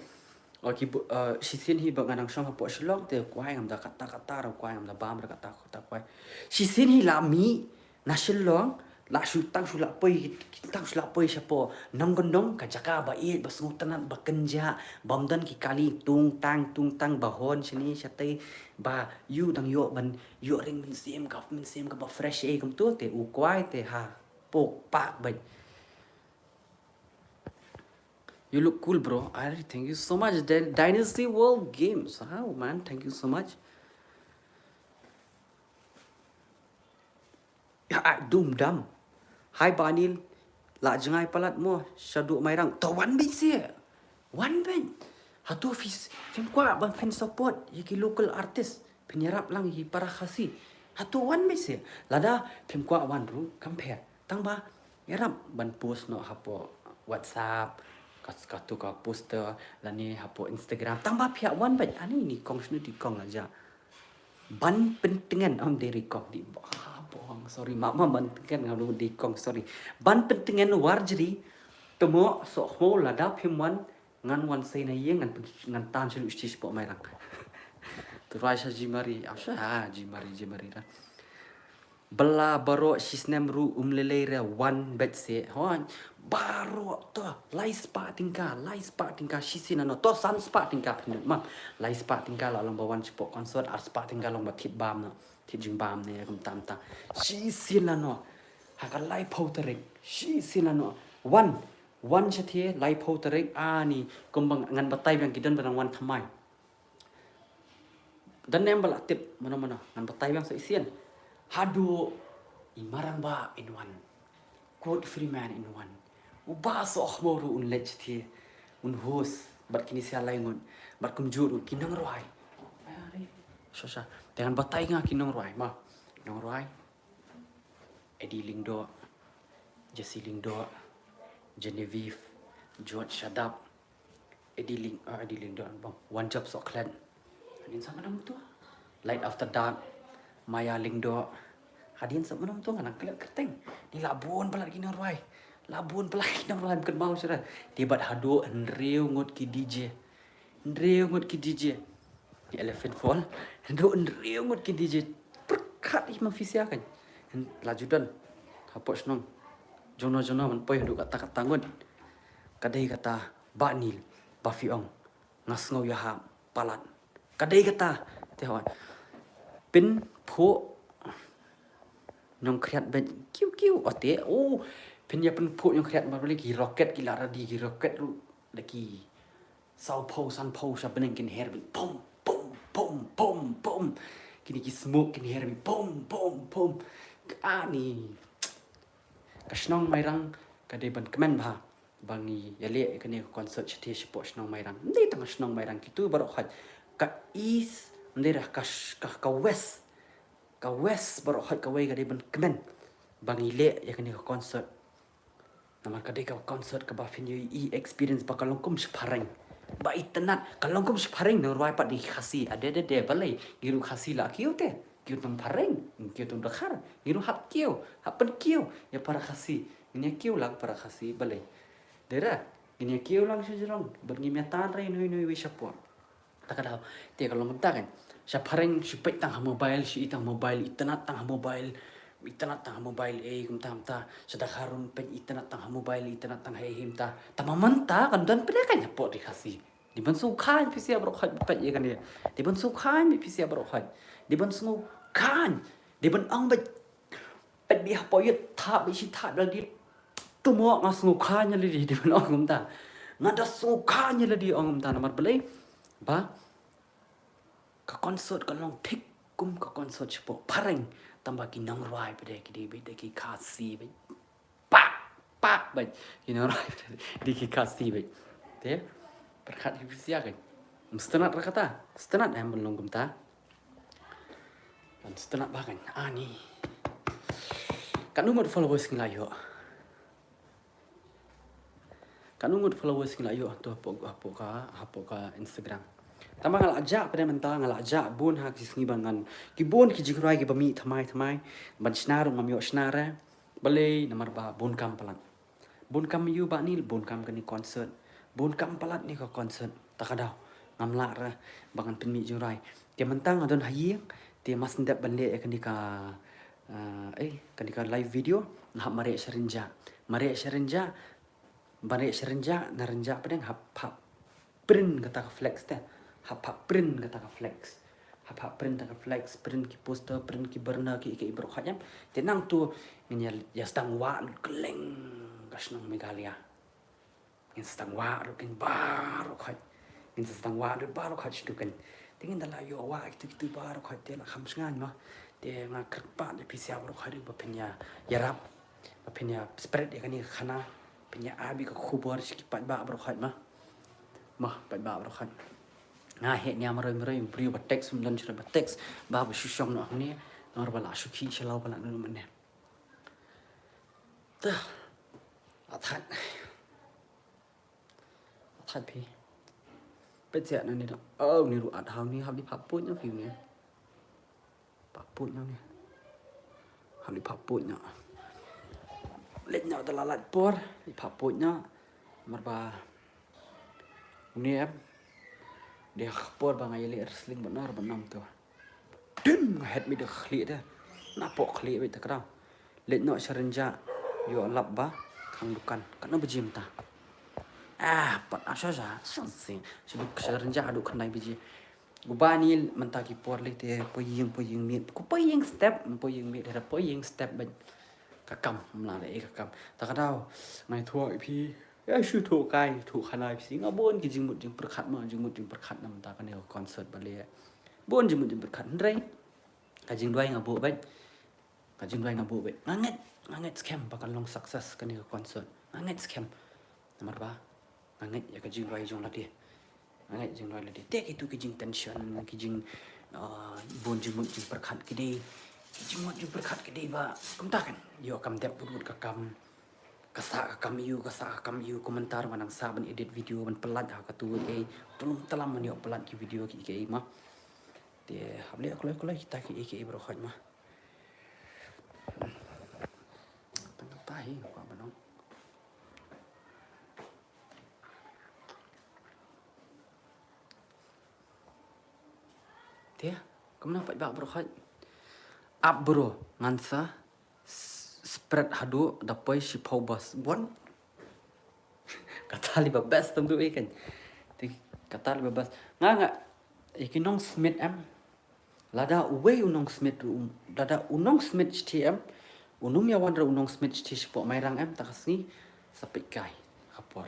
O ki bu-, eh, shisien hi ba nga nang shong hapoh Shillong te kwai ngam da kata kata ra kwai ngam da bam ra kata kata kwai. Shisien hi la mih na Shillong la shu tang shu la poi tang shu la poi shapoh Nongkyndong ka jaka ba ïeit ba sngewtynnat ba kynjah bam don ki kali tung tang tung tang ba hon shini shatai ba ïoh dang ïoh ban ïoh ring mynsiem ka mynsiem ka ba fresh eh kumtu te u kwai te ha pok pak bad. You look cool, bro. I thank you so much. Dy-, Dynasty World Games. Wow, man. Thank you so much. Ya, ah, dum dam. Hi, Banil. La jngai palat mo. Shaduh Mairang. To wan bit si. Wan bit. Hatu fis. Phim kwah ban phin support. Yaki local artist. Phin ïarap lang yaki para Khasi. Hatu wan bit si. Lada phim kwah wan ruh. Kam pher. Tang ba ïarap ban post noh hapoh WhatsApp, ka, katu ka poster, lane hapoh Instagram. Tang ba phi ïa wan bad ani ni kong shnu di kong la ja. Ban pyntngen am dei ri kong di. Ah, bohong, sorry, ma, ma ban pyntngen ngam dei kong, sorry. Ban pyntngen war jri, temo sok mo lada phim wan, ngan wan sei na ïing ngan pyn-, ngan tan selu stis pok mai rang. Turai sha Jimari, am sha ha, Jimari, Jimari da. Bala baroh shisnem ruh um lelei re wan bet se. Hon. Baroh to. Lai spah tingka, lai spah tingka shisien ano. To san spah tingka pynlut mam. Lai spah tingka la long ba wan chipok concert, ar spah tingka long ba thit bam no. Thit jing bam ne kum tam ta. Shisien ano. Ha ka lai pau tarik. Shisien ano. Wan. Wan shathe lai pau tarik. Ani. Kum bang ngan batai biang ki don ba dang wan thamai. Dan nem ba la tip mano mano ngan batai biang sa isien. Haduh i marang ba in wan. Kut Freeman in wan. U ba so mo ruh un lech ti un hus bat kini sia lai ngun bat kumjur u ki nang roi. Sha sha. Dengan batai nga ki nang roi ma. Nang roi. Eddie Lyngdoh, Jesse Lyngdoh, Genevieve, George Shadap, Eddie Ling, uh, Eddie Lyngdoh bang. One Job Soklet. Hadien sa mana mutu? Light After Dark, Maya Lyngdoh. Hadien sa mana mutu ngan klet kerteng. Ni la bun palat ki nang roi. La bun palat ki nang roi mungkin mau sira. Tibat haduh hynriew ngut ki D J. Hynriew ngut ki D J. Elephant Fall. Hynriew ngut ki D J. Perkat i mafisia kan. Laju don. Hapoh shnong. Jongno jongno man poi hynriew kata kata ngut. Kadei kata ba nil ba fiong. Nga sngew ïa ha palat. Kadei kata te hoi. Pyn pho nyong kriat ben kiu kiu ote. Oh. Pyn ïa pyn pho nyong kriat ma beli ki rocket ki la ready ki rocket ru. Da ki saw pho san pho sha bneng kin her bi pom pom pom pom pom. Kini ki smoke kin her bi pom pom pom. Ani ka shnong Mairang ka dei ban kmen bha ba ngi ïa leh kane ka concert shatei shapoh shnong Mairang. Ndei tang shnong Mairang kitu baroh khaj ka east ndei dah ka, ka, ka west. Ka west baroh khaj ka wei ka dei ban kmen ba ngi leh ïa kane ka concert. Namar ka dei ka concert kaba phin ïohi experience ba ka long kum shaphareng. Ba itynnat ka long kum shaphareng nang rwai pat di Khasi. Ade de de balei ngi ruh Khasi la kiew te. Kiew tang phareng, kiew tang dkhar, ngi ruh hap kiew, hap pynkiew ïa para Khasi. Ngin ïa kiew lang para Khasi balei. Dera, ngin ïa kiew lang sha jrong bad ngim ïa tan rei noi noi wei shapoh. Ta ka daw te ka long kumta kan. Sha phareng shu peit tang ha mobile, shu i tang mobile, itynnat tang ha mobile. Itynnat tang ha mobile ei kumta kumta. Sha da kharun peit itynnat tang ha mobile, itynnat tang ha ei kumta. Tama mynta kan don pdeng kan hapoh di Khasi. Di ban sngewkhan phi sia baroh khaj peit ïa kane. Di ban sngewkhan phi sia baroh khaj. Di ban sngewkhan. Di ban ong beit. Peit bi hapoh ïa thap bi shi thap da di. Tumo nga sngewkhan ïa lade di ban ong kumta. Nga da sngewkhan ïa lade ong kumta namar balei. Ba ka concert ka long thik kum ka concert shapoh phareng tang ba ki nang rwai pdeng ki dei beit da ki Khasi beit. Pak pak beit ki nang rwai pdeng ki Khasi beit. Te pyrkhat hi phi sia kan. Mstunat rakata. Stunat em ban long kumta. Kan stunat ba kan. Ani. Kan umur followers ngi la ïoh. Kan ngut followers ngi la ïoh hato hapoh, hapoh ka, hapoh ka Instagram. Tama nga la jah pdeng mynta nga la jah bun ha ki sngi ba ngan ki bun ki jingrwai ki ba mih thymmai thymmai ban shna ruh ngam ïoh shna re. Balei namar ba bun kam palat. Bun kam ïu ba ni bun kam kani concert. Bun kam palat ni ka concert. Ta ka daw. ngam lah re ba ngan pynmih jingrwai. Te mynta nga don ha ïing, te mas ndep ban leh ïa kane ka, eh, eh, kane ka live video, nga hap mareh sha rynjah. Mareh sha rynjah, mareh sha rynjah, na rynjah pdeng hap, hap print kata ka flex te. Hap, hap print kata ka flex. Hap, hap print kata ka flex, print ki poster, print ki banner, ki, ki baroh khoit em. Te nangtu ngin ïa, ïa sdang wah lut kylleng ka shnong Meghalaya. Ngin sdang wah ruh kin baroh khoit. Ngin sdang wah ruh baroh khoit shuh kan. Te ngin da la ïoh wah kitu kitu baroh khoit te la kham shngaiñ mo. Te nga kyrpad ïa phi sha baroh khoit ruh ba phin ïa ïarap, ba phin ïa spread ïa kane ka khana, phin ïa ai beit ka khubor sha ki paidbah baroh khoit mo. Mo, paidbah baroh khoit. Nga heh nia marwei marwei, u briew ba text um don shuh ba text, ba ba shu shong noh hangne. Nor ba la shu khih sha law ba la nang mynne. Tah. Atat. Atat phi. Peit sha nani dang. Oh, ni ruh at hau ni, hap li phah put noh phi ni. Phah put noh ni. Hap li phah put noh. Leit noh da la lait por, li phah put noh. Mar ba Une em. Dei ha ka por ba nga ïaleh wrestling bad nor bad nong to. Ding, nga het beit da ka khlieh te. Napoh khlieh beit te ka daw. Leit noh sha rynjah. Ïoh lap ba khang dukan. Katno baje mynta? Ah, pat, ah, sha, sha, sha, sha, sha rynjah haduh khyndai baje. U Bah Nil mynta ki por lei te poi ïing, poi ïing miet. Ko poi ïing step, poi ïing miet, hera poi ïing step bad ka kam, mla da e ka kam. Ta ka daw, ngai thuh ïa phi. Ïa shu thuh kai, thuh khana ïa phi. Nga bun ki jingmut jingpyrkhat ma, jingmut jingpyrkhat na mynta kane ka concert ba lei. Bun jingmut jingpyrkhat hynrei ka jingduwai nga buh bad. Ka jingduwai nga buh bad. Nga ngeit, nga ngeit skhem ba kan long success kane ka concert. Nga ngeit skhem. Namar ba nga ngeit ïa ka jingduwai jong lade. Nga ngeit jingduwai lade. Te kitu ki jingtension, ki jing, ah, bun jingmut jingpyrkhat ki dei. Ki jingmut jingpyrkhat ki dei ba kumta kan. Ïoh kam dep bud bud ka kam. Ka sah ka kam ïa u, ka sah ka kam ïa u, komentar ban nang sah ban edit video ban pyllait ha katu ei. Tulum talam ban ïoh pyllait ki video ki ei ma. Te hap leh kloi kloi kita ki ei ki ei baroh khoit ma. Tang ka tai kwah ban ong. Te, kumno pat ba baroh khoit. Ap bro, ngan sa s-, spread haduh da poi shiphew bus. Bun. Kata li ba best tam du i kan. Te, kata li ba best. Nga nga, ïa ki nong Smit em. Lada uwei u nong Smit ruh, lada u nong Smit shithi em, u num ïa wan ruh u nong Smit shithi shapoh Mairang em, ta ka sngi, sa peit kai, ka por.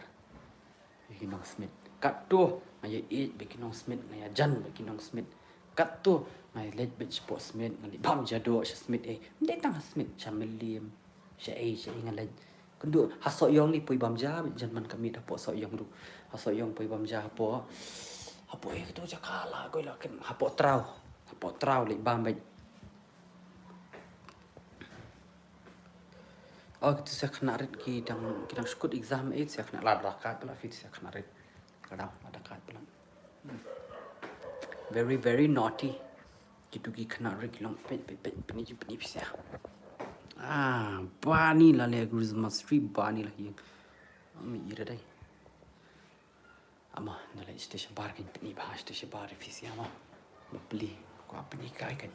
Ïa ki nong Smit. Katto, nga ïa ïeit bad ki nong Smit, nga ïa jan bad ki nong Smit. Katto, nga ïa leit bad shapoh Smit, nga leit bam jadoh sha Smit, eh, ym dei tang ha Smit, sha Mylliem, sha ei, sha ei nga leit. Kynduh ha Sohiong li poi bam ja, jan man ka miet hapoh Sohiong ruh. Ha Sohiong poi bam ja hapoh. Hapoh ei katu jaka la koi la ken hapoh Traw. Hapoh Traw li bam bad. Oh, katu sa khynnah rit ki dang, ki dang shu kut exam ei sa khynnah la da kat pala fit sa khynnah rit. Ka dang la da kat pala. Very, very naughty. Kitu ki khynnah rit ki long peit, peit, peit, peit, peit, peit, peit. Ah, bani la le Christmas tree, bani la hi. Ami ira dai. Ama, na le stage bar kan peit ba stage bar fisi ama. Bapli, ko apni kai kan.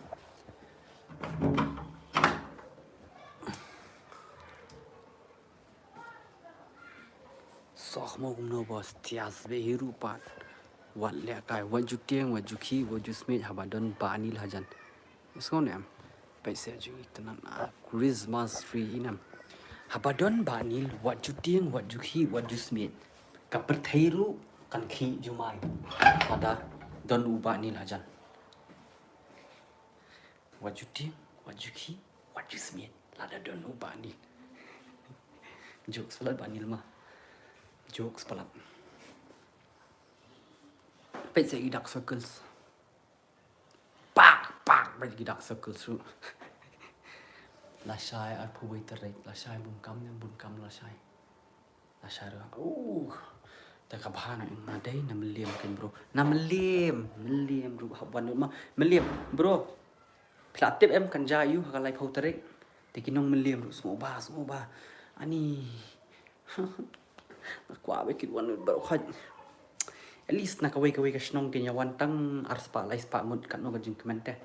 Soh mo kumno bos tias be hiru pat. Wat leh kai, wat ju tieng, wat ju khih, wat ju smiej, haba don Bah Nil hajan. Sngewnem. Peit se ju itanan a Christmas tree inem. Haba don Bah Nil, wat ju tieng, wat ju khih, wat ju smiej. Ka pyrthei ruh kan khih jumai. Haba don u Bah Nil hajan. Wat ju tieng, wat ju khih, wat ju smiej. Lada don u Bah Nil. Jokes palat Bah Nil ma. Jokes palat. Peit se i dark circles. Pak, pak, peit ki dark circles ruh. Lashai arphew wei tarik, lashai bun kam ne bun kam lashai. Lashai ruh. Uh. Te ka bha na nga dei na Mylliem kan bro. Na Mylliem, Mylliem ruh hap wan ma. Mylliem, bro. Phi la tip em kan ja ïa u ha ka laiphew tarik. Te ki nong Mylliem ruh sngewbha, sngewbha. Ani. Nga kwah ba kin wan lut baroh khoit. At least na kawei kawei ka shnong kin ïa wan tang arspah laispah ngut, katno ka jingkmen te.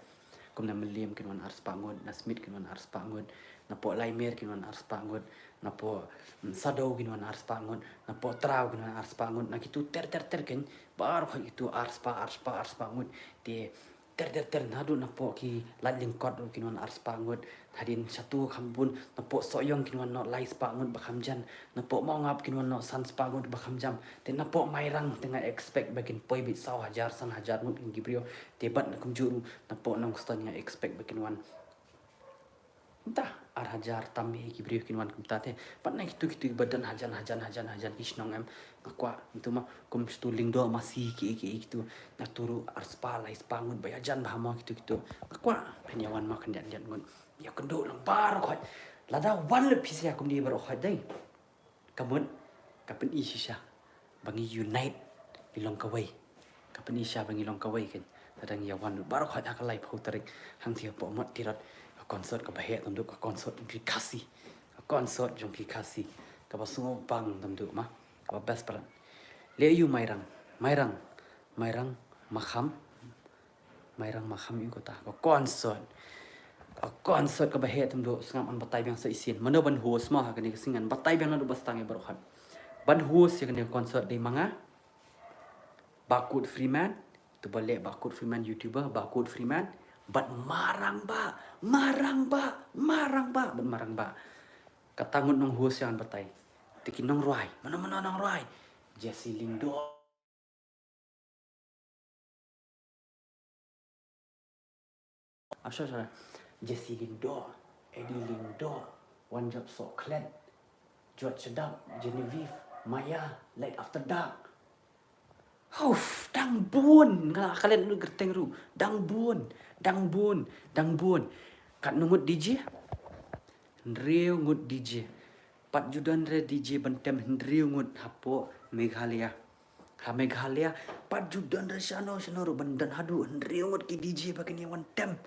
Kum na Mylliem kin wan arspah ngut, na Smit kin wan arspah ngut, na Pohlaimir kin wan arspah ngut, na Poh, mm, Sadew kin wan arspah ngut, na Pohtrew kin wan arspah ngut, na kitu ter ter ter kin, baroh kitu arspah, arspah, arspah ngut. Te ter ter ter, naduh na Poh ki Laitlyngkot ruh kin wan arspah ngut. Hadien shatu kham bun, na Poh Sohiong kin wan noh laispah ngut ba kham jan, na Poh Mawngap kin wan noh sanspah ngut ba kham jan. Te na Poh Mairang te nga expect ba kin poi beit saw hajar san hajar ngut ki briew. Te bad na kumjuh ruh na Poh Nongstoiñ nga expect ba kin wan mynta ar hajar tam hi ki briew kin wan kumta te. Bad na kitu kitu ba don hajan hajan hajan hajan ki shnong em. Nga kwah ntu ma kum shatu Lyngdoh Masi ki ki kitu. Na tu ruh arspah laispah ngut ba ïajan bha ma kitu kitu. Nga kwah phin ïa wan ma khyndiat khyndiat ngut. Ïa kynduh lang baroh khoit. Lada wan lut phi sha kumne baroh khoit dei. Ka mut ka pyni shisha ba ngi unite, ngi long kawei. Ka pyni shisha ba ngi long kawei kan. Lada ngi ïa wan lut baroh khoit ha ka laiphew tarik hangtei hapoh Mawtirot, ka concert kaba heh tam duh, ka concert jong ki Khasi. Ka concert jong ki Khasi kaba sngewbang tam duh ma, kaba best palat. Leh ïa u Mairang, Mairang, Mairang Makham. Mairang Makham ïa kata ka concert. Ka concert kaba heh tam duh. Sngap, ngan batai biang sa shisien mano ban host ma ha kane ka sngi. Ngan batai biang naduh ba sdang ïa baroh khoit. Ban host ïa kane ka concert dei ma nga, Bah Kut Freeman. Tu ba leh Bah Kut Freeman, YouTuber Bah Kut Freeman. Bad Marangbah, Marangbah, Marangbah, bad Marangbah. Kata ngut nonghost ïa ngan batai. Te ki nongrwai, mano mano nongrwai? Jesse Lyngdoh. Ah, sorry, sorry. Jesse Lyngdoh, Eddie Lyngdoh, One Job Sohklet, George Shadap, Genevieve, Maya, Light After Dark. Uff, dang bun, nga la klet lut kyrteng ruh. Dang bun, dang bun, dang bun. Katno ngut DJ? Hynriew ngut DJ. Pat ju don re DJ ban tem hynriew ngut hapoh Meghalaya. Ha Meghalaya pat ju don re shano shano ruh ban don haduh hynriew ngut ki DJ ba kin ïa wan tem.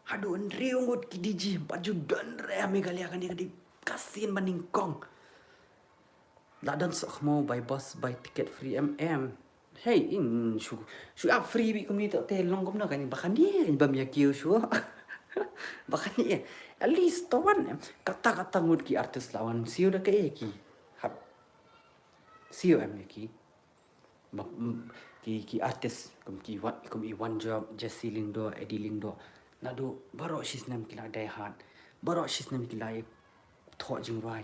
Haduh hynriew ngut ki DJ pat ju don re ha Meghalaya, kane ka dei ka sien ba nyngkong. La don soh khmaw buy bus buy ticket free em em. Hei, in shu, shu ap free beit kumne te long kumno kane, ba kane bym ïa kiew shuh. Ba kane at least to wan em. Kata kata ngut ki artist la wan siew da kaei ki. Hap siew em ïa ki. Ba, mm, ki, ki artist kum ki Wan, kum i One Job, Jesse Lyngdoh, Eddie Lyngdoh. Naduh baroh shisnem ki la die hard. Baroh shisnem ki la ïa thoh jingrwai.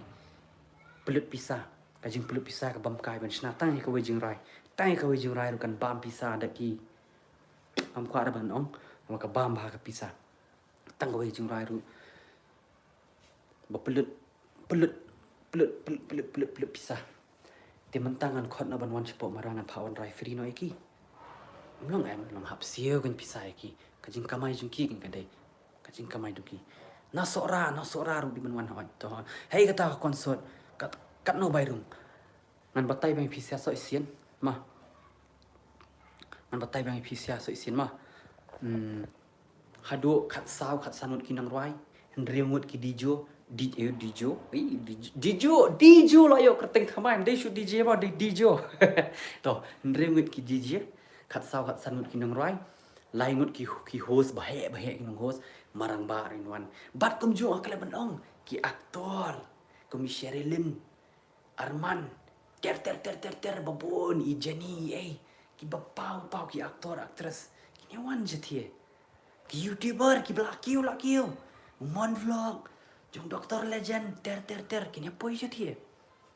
Pynlut pisa, ka jingpynlut pisa ka bym kai ban shna tang ïa kawei jingrwai. Tang ïa kawei jingrwai ruh kan bam pisa da ki. Ngam kwah re ban ong, namar ka bam bha ka pisa. Tang kawei jingrwai ruh ba pynlut, pynlut, pynlut, pynlut, pynlut, pynlut, pynlut pisa. Te mynta ngan khot noh ban wan shapoh Mairang, ngan phah wan rwai free noh ïa ki. Ym long em, long hap siew kein pisa ïa ki. Ka jingkamai jong ki kein ka dei. Ka jingkamai jong ki. Na Sohra, na Sohra ruh dei ban wan hoi. To hoi. Hei kata ka concert. Kat, katno bai rung. Ngan batai biang ïa phi sha soh shisien ma. Ngan batai biang ïa phi sha soh shisien ma. Hmm. Haduh khatsaw khatsan ngut ki nongrwai, hynriew ngut ki DJ, di-, eh, DJ, eh, DJ, DJ, DJ la ïoh kyrteng thymmai, ym dei shu DJ ma, dei DJ. To, hynriew ngut ki DJ, khatsaw khatsan ngut ki nongrwai, lai ngut ki, ki host baheh baheh ki nong host, Marangbah ruh in wan. Bad kumjuh nga klet ban ong, ki actor, kum i Sherilyn, Arman, ter ter ter ter ter, ba bun, i Jenny, ei, kiba paw paw ki actor actress, kin ïa wan shathie. Ki YouTuber kiba la kiew la kiew, u Mon Vlog jong Doctor Legend, ter ter ter, kin ïa poi shathie.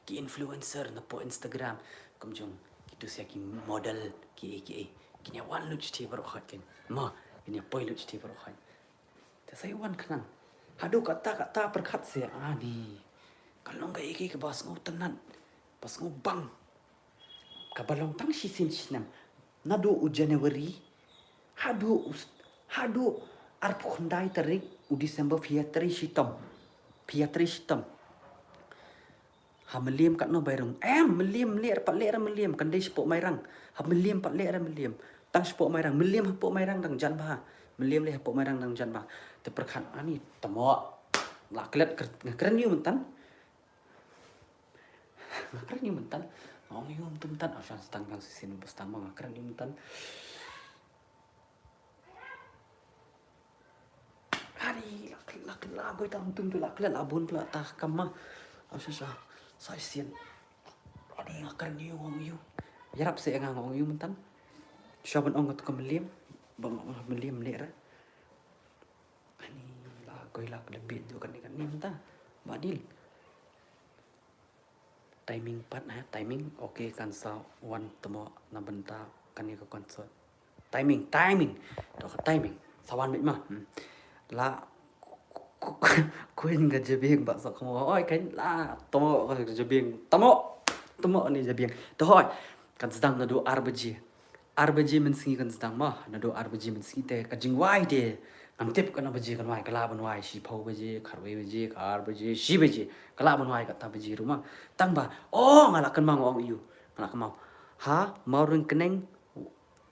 Ki influencer napoh Instagram, kum jong kitu sha ki model, kiei kiei, kin ïa wan lut shathie baroh khoit kin. Ma, kin ïa poi lut shathie baroh khoit. Te sa ïa wan khnang. Haduh katta katta pyrkhat seh ani. Ka long kaei kaei kaba sngewtynnat, ba sngewbang, kaba long tang shisien shisnem. Naduh u January haduh u s-, haduh arphew khyndai tarik u December, phi ïatrei shitom. Phi ïatrei shitom. Ha Mylliem katno bai rung? Em, Mylliem leh re, pat leh re Mylliem, kan dei shapoh Mairang. Ha Mylliem pat leh re Mylliem. Tang shapoh Mairang, Mylliem hapoh Mairang dang jan bha. Mylliem leh hapoh Mairang dang jan bha. Te pyrkhat ani, tamo. La klet ker-, nga kren ïa u mynta. Nga kren ïa u mynta. Ong ïu mynta, ap sha sdang biang shisien, ba sdang ba nga kren ïu mynta. Ani, la, la, la, goi tang tum tu la, la, la bun pla ta kam ma. Ap sha sha, sa shisien. Ani, nga kren ïu ong ïu. Ïarap se nga ong ïu mynta. Sha ban ong tu ka mliem, ba nga mliem le ra. Ani, la goi la ka debit tu kane kane mynta. Ba dil. Timing pat ha, timing. Okay, kan sa wan tamo na bynta kane ka concert. Timing, timing. To ka timing. Sa wan bit ma. Hmm. La kuin ka jabieng ba sa kamo. Oi kan la tamo ka jabieng. Tamo. Tamo ni jabieng. To hoi. Kan sdang naduh ar baje. Ar baje mynsngi kan sdang ma, naduh ar baje mynsngi te ka jingwai te. Ngam tip katno baje kan wai, ka lah ban wai shiphew baje, khatwei baje, ka ar baje, shi baje. Ka lah ban wai kata baje ruh ma. Tang ba, oh, nga la kynmaw ong ïu. Nga la kynmaw. Ha, Mawryngkneng,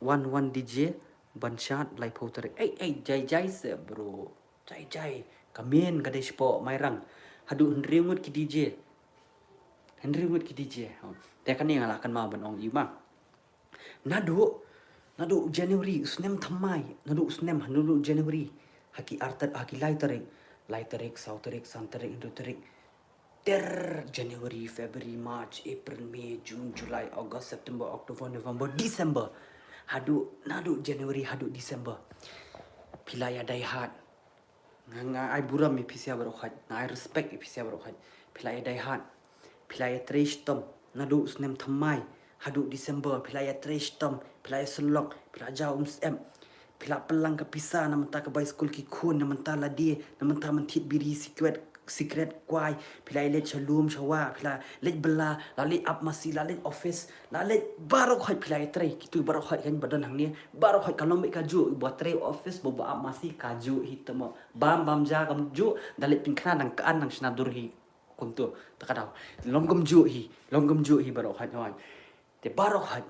wan wan D J, ban shad, laiphew tarik. Ei, ei, jai jai se bro. Jai jai. Ka mien ka dei shapoh Mairang. Haduh hynriew ngut ki D J. Hynriew ngut ki D J. Te kane nga la kynmaw ban ong ïu ma. Naduh, naduh January, u snem thymmai, naduh u snem, naduh January. Ha ki ar tar-, ha ki lai tarik, lai tarik, saw tarik, san tarik, hynriew tarik. Ter January, February, March, April, May, June, July, August, September, October, November, December. Haduh, naduh January, haduh December. Phi la ïa die hard. Nga, nga ai burom ïa phi sha baroh khoit, nga ai respect ïa phi sha baroh khoit. Phi la ïa die hard. Phi la ïa trei shitom naduh u snem thymmai haduh December, phi la ïa trei shitom, phi la ïa syllok, phi la jaw umsyep. Phi la pynlang ka pisa na mynta ka bai skul ki khun, na mynta lade, na mynta mynthit biri, sikret, sikret kwai. Phi la ïa leit sha lum sha wah, phi la leit bylla, la leit ap masi, la leit office, la leit baroh khoit, phi la ïa trei. Kitu baroh khoit kan ba don hangne, baroh khoit ka long beit kajuh, ba trei office, ba, ba ap masi kajuh hi tamo. Bam, bam ja kam juh, da leit pynkna dang kan dang shna dur hi. Kumtu, ta ka daw. Long kam juh hi, long kam juh hi baroh khoit hoi. Te baroh khoit,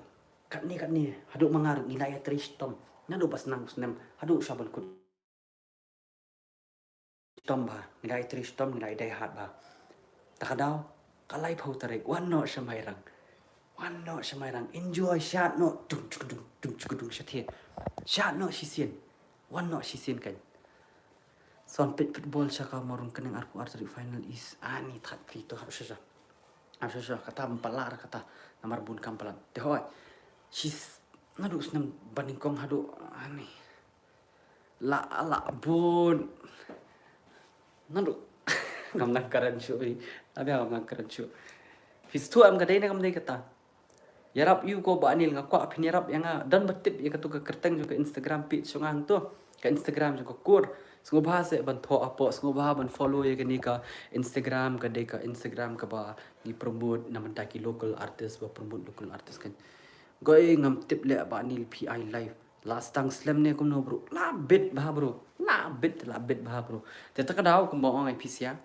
katne katne, haduh ma nga ruh ngi la ïa trei shitom. Naduh ba sdang u snem haduh sha ban kut shitom bha, ngi la ïa trei shitom, ngi la ïa die hard bha. Ta ka daw, ka laiphew tarik, wan noh sha Mairang. Wan noh sha Mairang, enjoy, shad noh, dung chuk dung, dung chuk dung shatei. Shad noh shisien. Wan noh shisien kan. Son peit football sha ka Mawryngkneng arphew ar tarik final is. Ani that phi to hap sha sha. Hap sha sha kata ym palat kata namar bun kam palat. Te hoi. Shis naduh snem ba nyngkong haduh ani. La la bun. Naduh. Ngam nang kren shuh hi. Abi ngam nang kren shuh. Phi sngewthuh em ka dei ne kam dei kata. Ïarap ïa u ko Bah Anil, nga kwah phin ïarap ïa nga. Don ba tip ïa katu ka kyrteng jong ka Instagram page jong nga hangto. Ka Instagram jong ka kur. Sngewbha seh ban thoh hapoh, sngewbha ban follow ïa kane ka Instagram, ka dei ka Instagram kaba ngi promote na mynta ki local artist, ba promote local artist kan. Goi ngam tip leh Bah Anil phi ai live. La sdang slem ne kumno bro. La bit bha bro. La bit, la bit bha bro. Te ta ka daw kumba ong ai phi sha.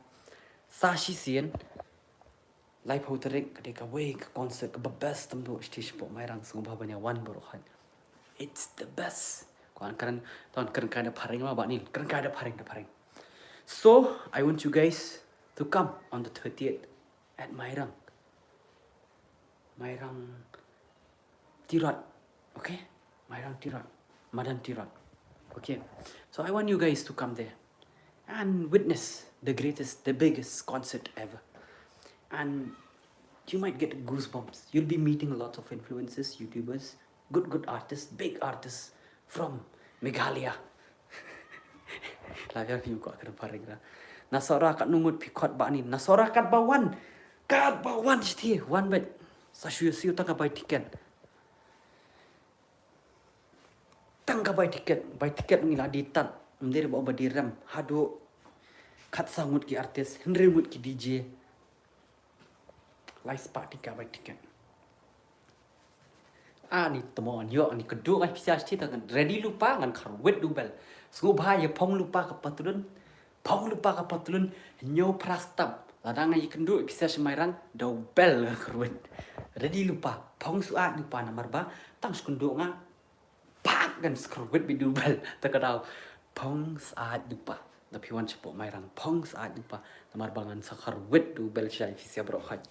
Sa shisien. Laiphew tarik ka dei kawei ka concert kaba best tam duh stage pok Mairang, sngewbha ban ïa wan baroh khoit. It's the best. Kwan kren, ton kren kai da phareng ma Bah Anil, kren kai da phareng, da phareng. So, I want you guys to come on the thirtieth at Mairang. Mairang Tirot. Okay? Mairang Tirot. Madan Tirot. Okay? So I want you guys to come there and witness the greatest, the biggest concert ever. And you might get goosebumps. You'll be meeting a lot of influencers, YouTubers, good, good artists, big artists from Meghalaya. La biang ïa u kwah kren phareng ra. Na Sohra katno ngut phi khot Bah Anil. Na Sohra katba wan. Katba wan shatei. Wan beit. Sa shu ïa siew tang ka bai tiket. Tang ka bai tiket. Bai tiket ngi la dei tad. Ym dei ba ba dei rem. Haduh khatsaw ngut ki artist. Hynriew ngut ki D J. Lai spah tyngka bai tiket. Ani tymmen ïoh ani kynduh ngan pisa shatei ta ngan ready lypa ngan kyrwit da u bel. Sngewbha ïa phong lypa ka patlun. Phong lypa ka patlun. Hynñiew phra step. Lada nga ïa kynduh pisa sha Mairang da u bel ngan kyrwit. Ready lypa. Phong shuwa lypa namar ba tang shu kynduh nga. Pak ngan skyrwit beit da u bel. Ta ka daw. Phong shuwa lypa. Da phi wan shapoh Mairang. Phong shuwa lypa. Namar ba ngan sa kyrwit da u bel shai pisa baroh khoit.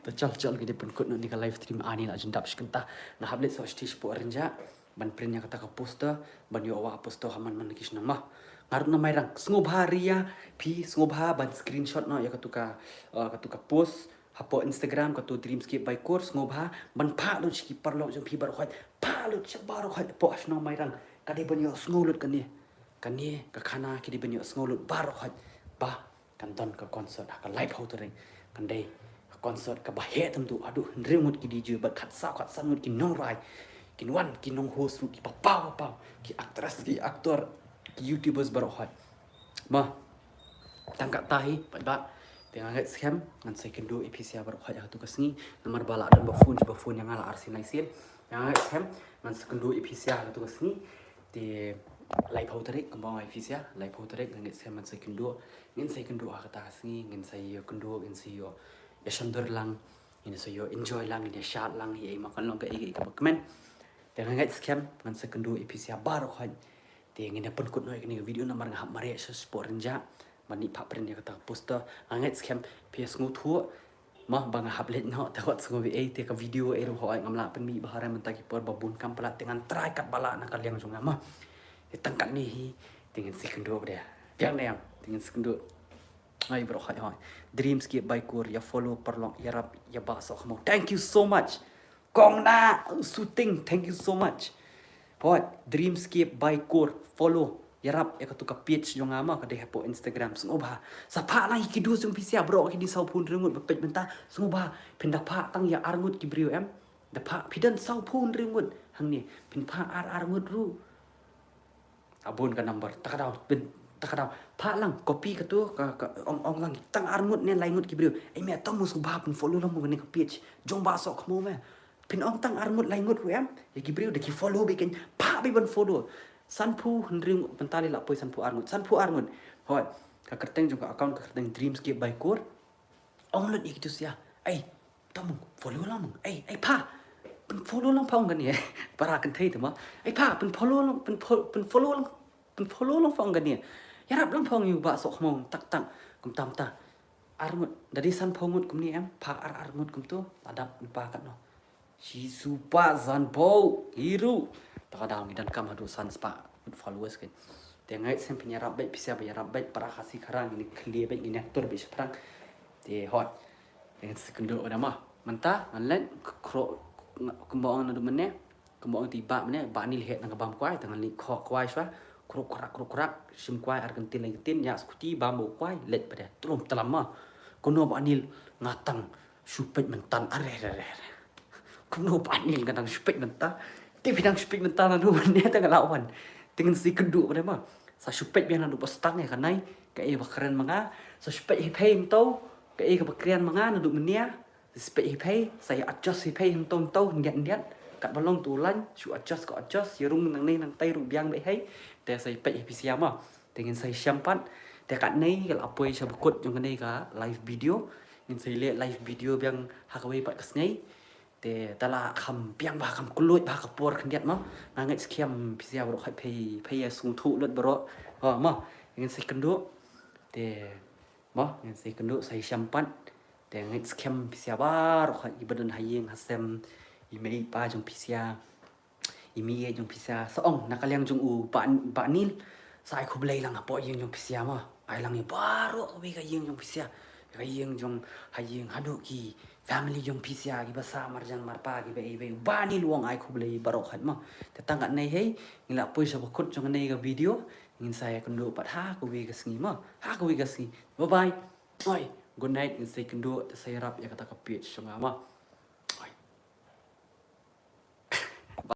Ta chal chal ki dei pynkut noh ïa kane ka live stream ani la jin dap shi kynta. Nga hap leit soh stage poh Rynjah ban print ïa kata ka poster, ban ïoh wah poster ha man man ki shnong mo. Nga ruh Nongmairang, sngewbha Ria, phi sngewbha ban screenshot noh ïa katu ka, uh, katu ka post hapoh Instagram, katu Dreamscape by Kor, sngewbha ban phah lut sha ki paralok jong phi baroh khoit, phah lut sha baroh khoit hapoh shnong Mairang. Ka dei ban ïohsngew lut kane, kane ka khana ka dei ban ïohsngew lut baroh khoit ba kan don ka concert ha ka laiphew tarik. Kan dei ka concert kaba heh tam tu, haduh hynriew ngut ki D J bad khatsaw khatsan ngut ki nongrai. Kin wan ki nong host ruh kiba paw paw, ki actress, ki actor, ki YouTubers baroh khoit. Mo, tang katta hi pat ba. Te nga ngeit skhem ngan sa ïakynduh ïa phi sha baroh khoit ha katu ka sngi. Namar ba la don ba phone, ba phone ïa nga la arsien laisien. Nga ngeit skhem ngan sa ïakynduh ïa phi sha ha katu ka sngi. Te laiphew tarik, kumba nga ïa phi sha, laiphew tarik nga ngeit skhem ngan sa ïakynduh. Ngin sa ïakynduh ha kata ka sngi, ngin sa ïakynduh, ngin sa ïoh ïa shondur lang, ngin sa ïoh enjoy lang, ngin ïa shad lang ïa i ma kan long kaei kaei kaba kmen. Te nga ngeit skhem ngan sa ïakynduh ïa phi sha baroh khoit. Te ngin ïa pynkut noh ïa kane ka video namar nga hap mareh sha spot Rynjah ban ïa phah print ïa kata ka poster. Nga ngeit skhem phi ïa sngewthuh mo ba nga hap leit noh, te wat sngew ei, te ka video ei ruh hooid ngam lah pynmih bha, hynrei mynta ki por ba bun kam palat, te ngan try katba lah na ka liang jong nga mo. Te tang katne hi, te ngin sa ïakynduh ba dei. Biang dei em, te ngin sa ïakynduh. Ai baroh khoit hooid. Dreamscape by Kor, ïa follow paralok, ïarap ïa Bah Sohkhmaw. Thank you so much. Kong Na Shooting, thank you so much. Hooid, Dreamscape by Kor, follow, ïarap ïa katu ka page jong nga mo, ka dei hapoh Instagram, sngewbha. Sa phah lang ïa ki dues jong phi sha baroh kine sawphew hynriew ngut ba peit mynta, sngewbha. Phin da phah tang ïa ar ngut ki briew em. Da phah, phi don sawphew hynriew ngut hangne, phin phah ar ar ngut ruh. A bun ka number, ta ka daw, phin, ta ka daw. Phah lang, copy katu, ka, ka, ong, ong lang, tang ar ngut ne lai ngut ki briew. Ei me, to mo sngewbha phin follow lang mo kane ka page jong Bah Sohkhmaw me. Phin ong tang ar ngut lai ngut ruh em, ïa ki briew da ki follow beit kein, phah beit ban follow. Sanphew hynriew ngut, mynta lei la poi sanphew ar ngut, sanphew ar ngut. Hooid, ka kyrteng jong ka account ka kyrteng Dreamscape by Kor. Ong lut ïa kitu sha. Ei, to mo follow lang mo. Ei, ei phah. Phin follow lang pha ong kane. Para kynthei te mo. Ei phah, phin follow lang, phin fo-, phin follow lang. Phin follow lang pha ong kane. Ïarap lang pha ong ïa u Bah Sohkhmaw tak tak. Kumta kumta. Ar ngut, da dei sanphew ngut kumne em, phah ar ar ngut kumtu, la dap lypa katno. Shi supa sanphew, hi ruh. Ta ka daw ngi donkam haduh san spah ngut followers kein. Te nga ngeit skhem phin ïarap beit, phi sha ba ïarap beit, para Khasi Khara ngin khlieh beit, ngin ïatur beit shaphrang. Te hooid. Te ngan sa ïakynduh bad mo. Mynta ngan leit, kro-, kumba ong naduh mynne. Kumba ong te i Bah mynne, Bah Nil heh na ka bam kwai, te ngan leit khoh kwai shuwa, kruk krak kruk krak, shim kwai ar kyntien lai kyntien, ïa skuti bam bad u kwai, leit pat de, tlum tlam mo. Kumno Bah Nil, nga tang shu peit mynta, are are are. Kumno Bah Nil, nga tang shu peit mynta. Te phi dang shu peit mynta naduh mynne te nga la wan. Te ngan sa ïakynduh pat de mo. Sa shu peit biang naduh ba sdang ïa kane, kaei ba kren ma nga. Sa shu peit hi phi mynta, kaei kaba kren ma nga naduh mynne. Sa peit hi phi, sa ïa adjust hi phi hynto hynto, hyndiat hyndiat. Katba long tu lain, shu adjust ko adjust, ïa rung nangne nangtai ruh biang beit hi. Te sa ïa peit hi phi sha mo. Te ngin sa ïa shem pat. Te katne ka la poi sha ba kut jong kane ka live video. Ngin sa ïa leh live video biang ha kawei pat ka sngi. Te te la kham biang bha, kham kylluid bha ka por khyndiat mo. Nga ngeit skhem phi sha baroh khoit phi, phi ïa sngewthuh lut baroh. Ho mo. Ngin sa ïakynduh. Te Mo, ngin sa ïakynduh sa ïa shem pat. Te ngeit skhem phi sha baroh khoit, i ba don ha ïing ha sem, i mei i pa jong phi sha, i mei i jong phi sha, sa ong na ka liang jong u Bah, Bah Nil, sa ai khublei lang hapoh ïing jong phi sha mo. Ai lang ïa baroh kawei ka ïing jong phi sha, ka ïing jong, ha ïing haduh ki family jong phi sha, kiba sah marjan marpa, kiba ei ba ei, Bah Nil u ong ai khublei baroh khoit mo. Te tang katne hi, ngi la poi sha ba kut jong kane ka video. Ngin sa ïakynduh pat ha kawei ka sngi mo. Ha kawei ka sngi. Bye bye. Oi, good night, ngin sa ïakynduh, te sa ïarap ïa kata ka page jong nga mo.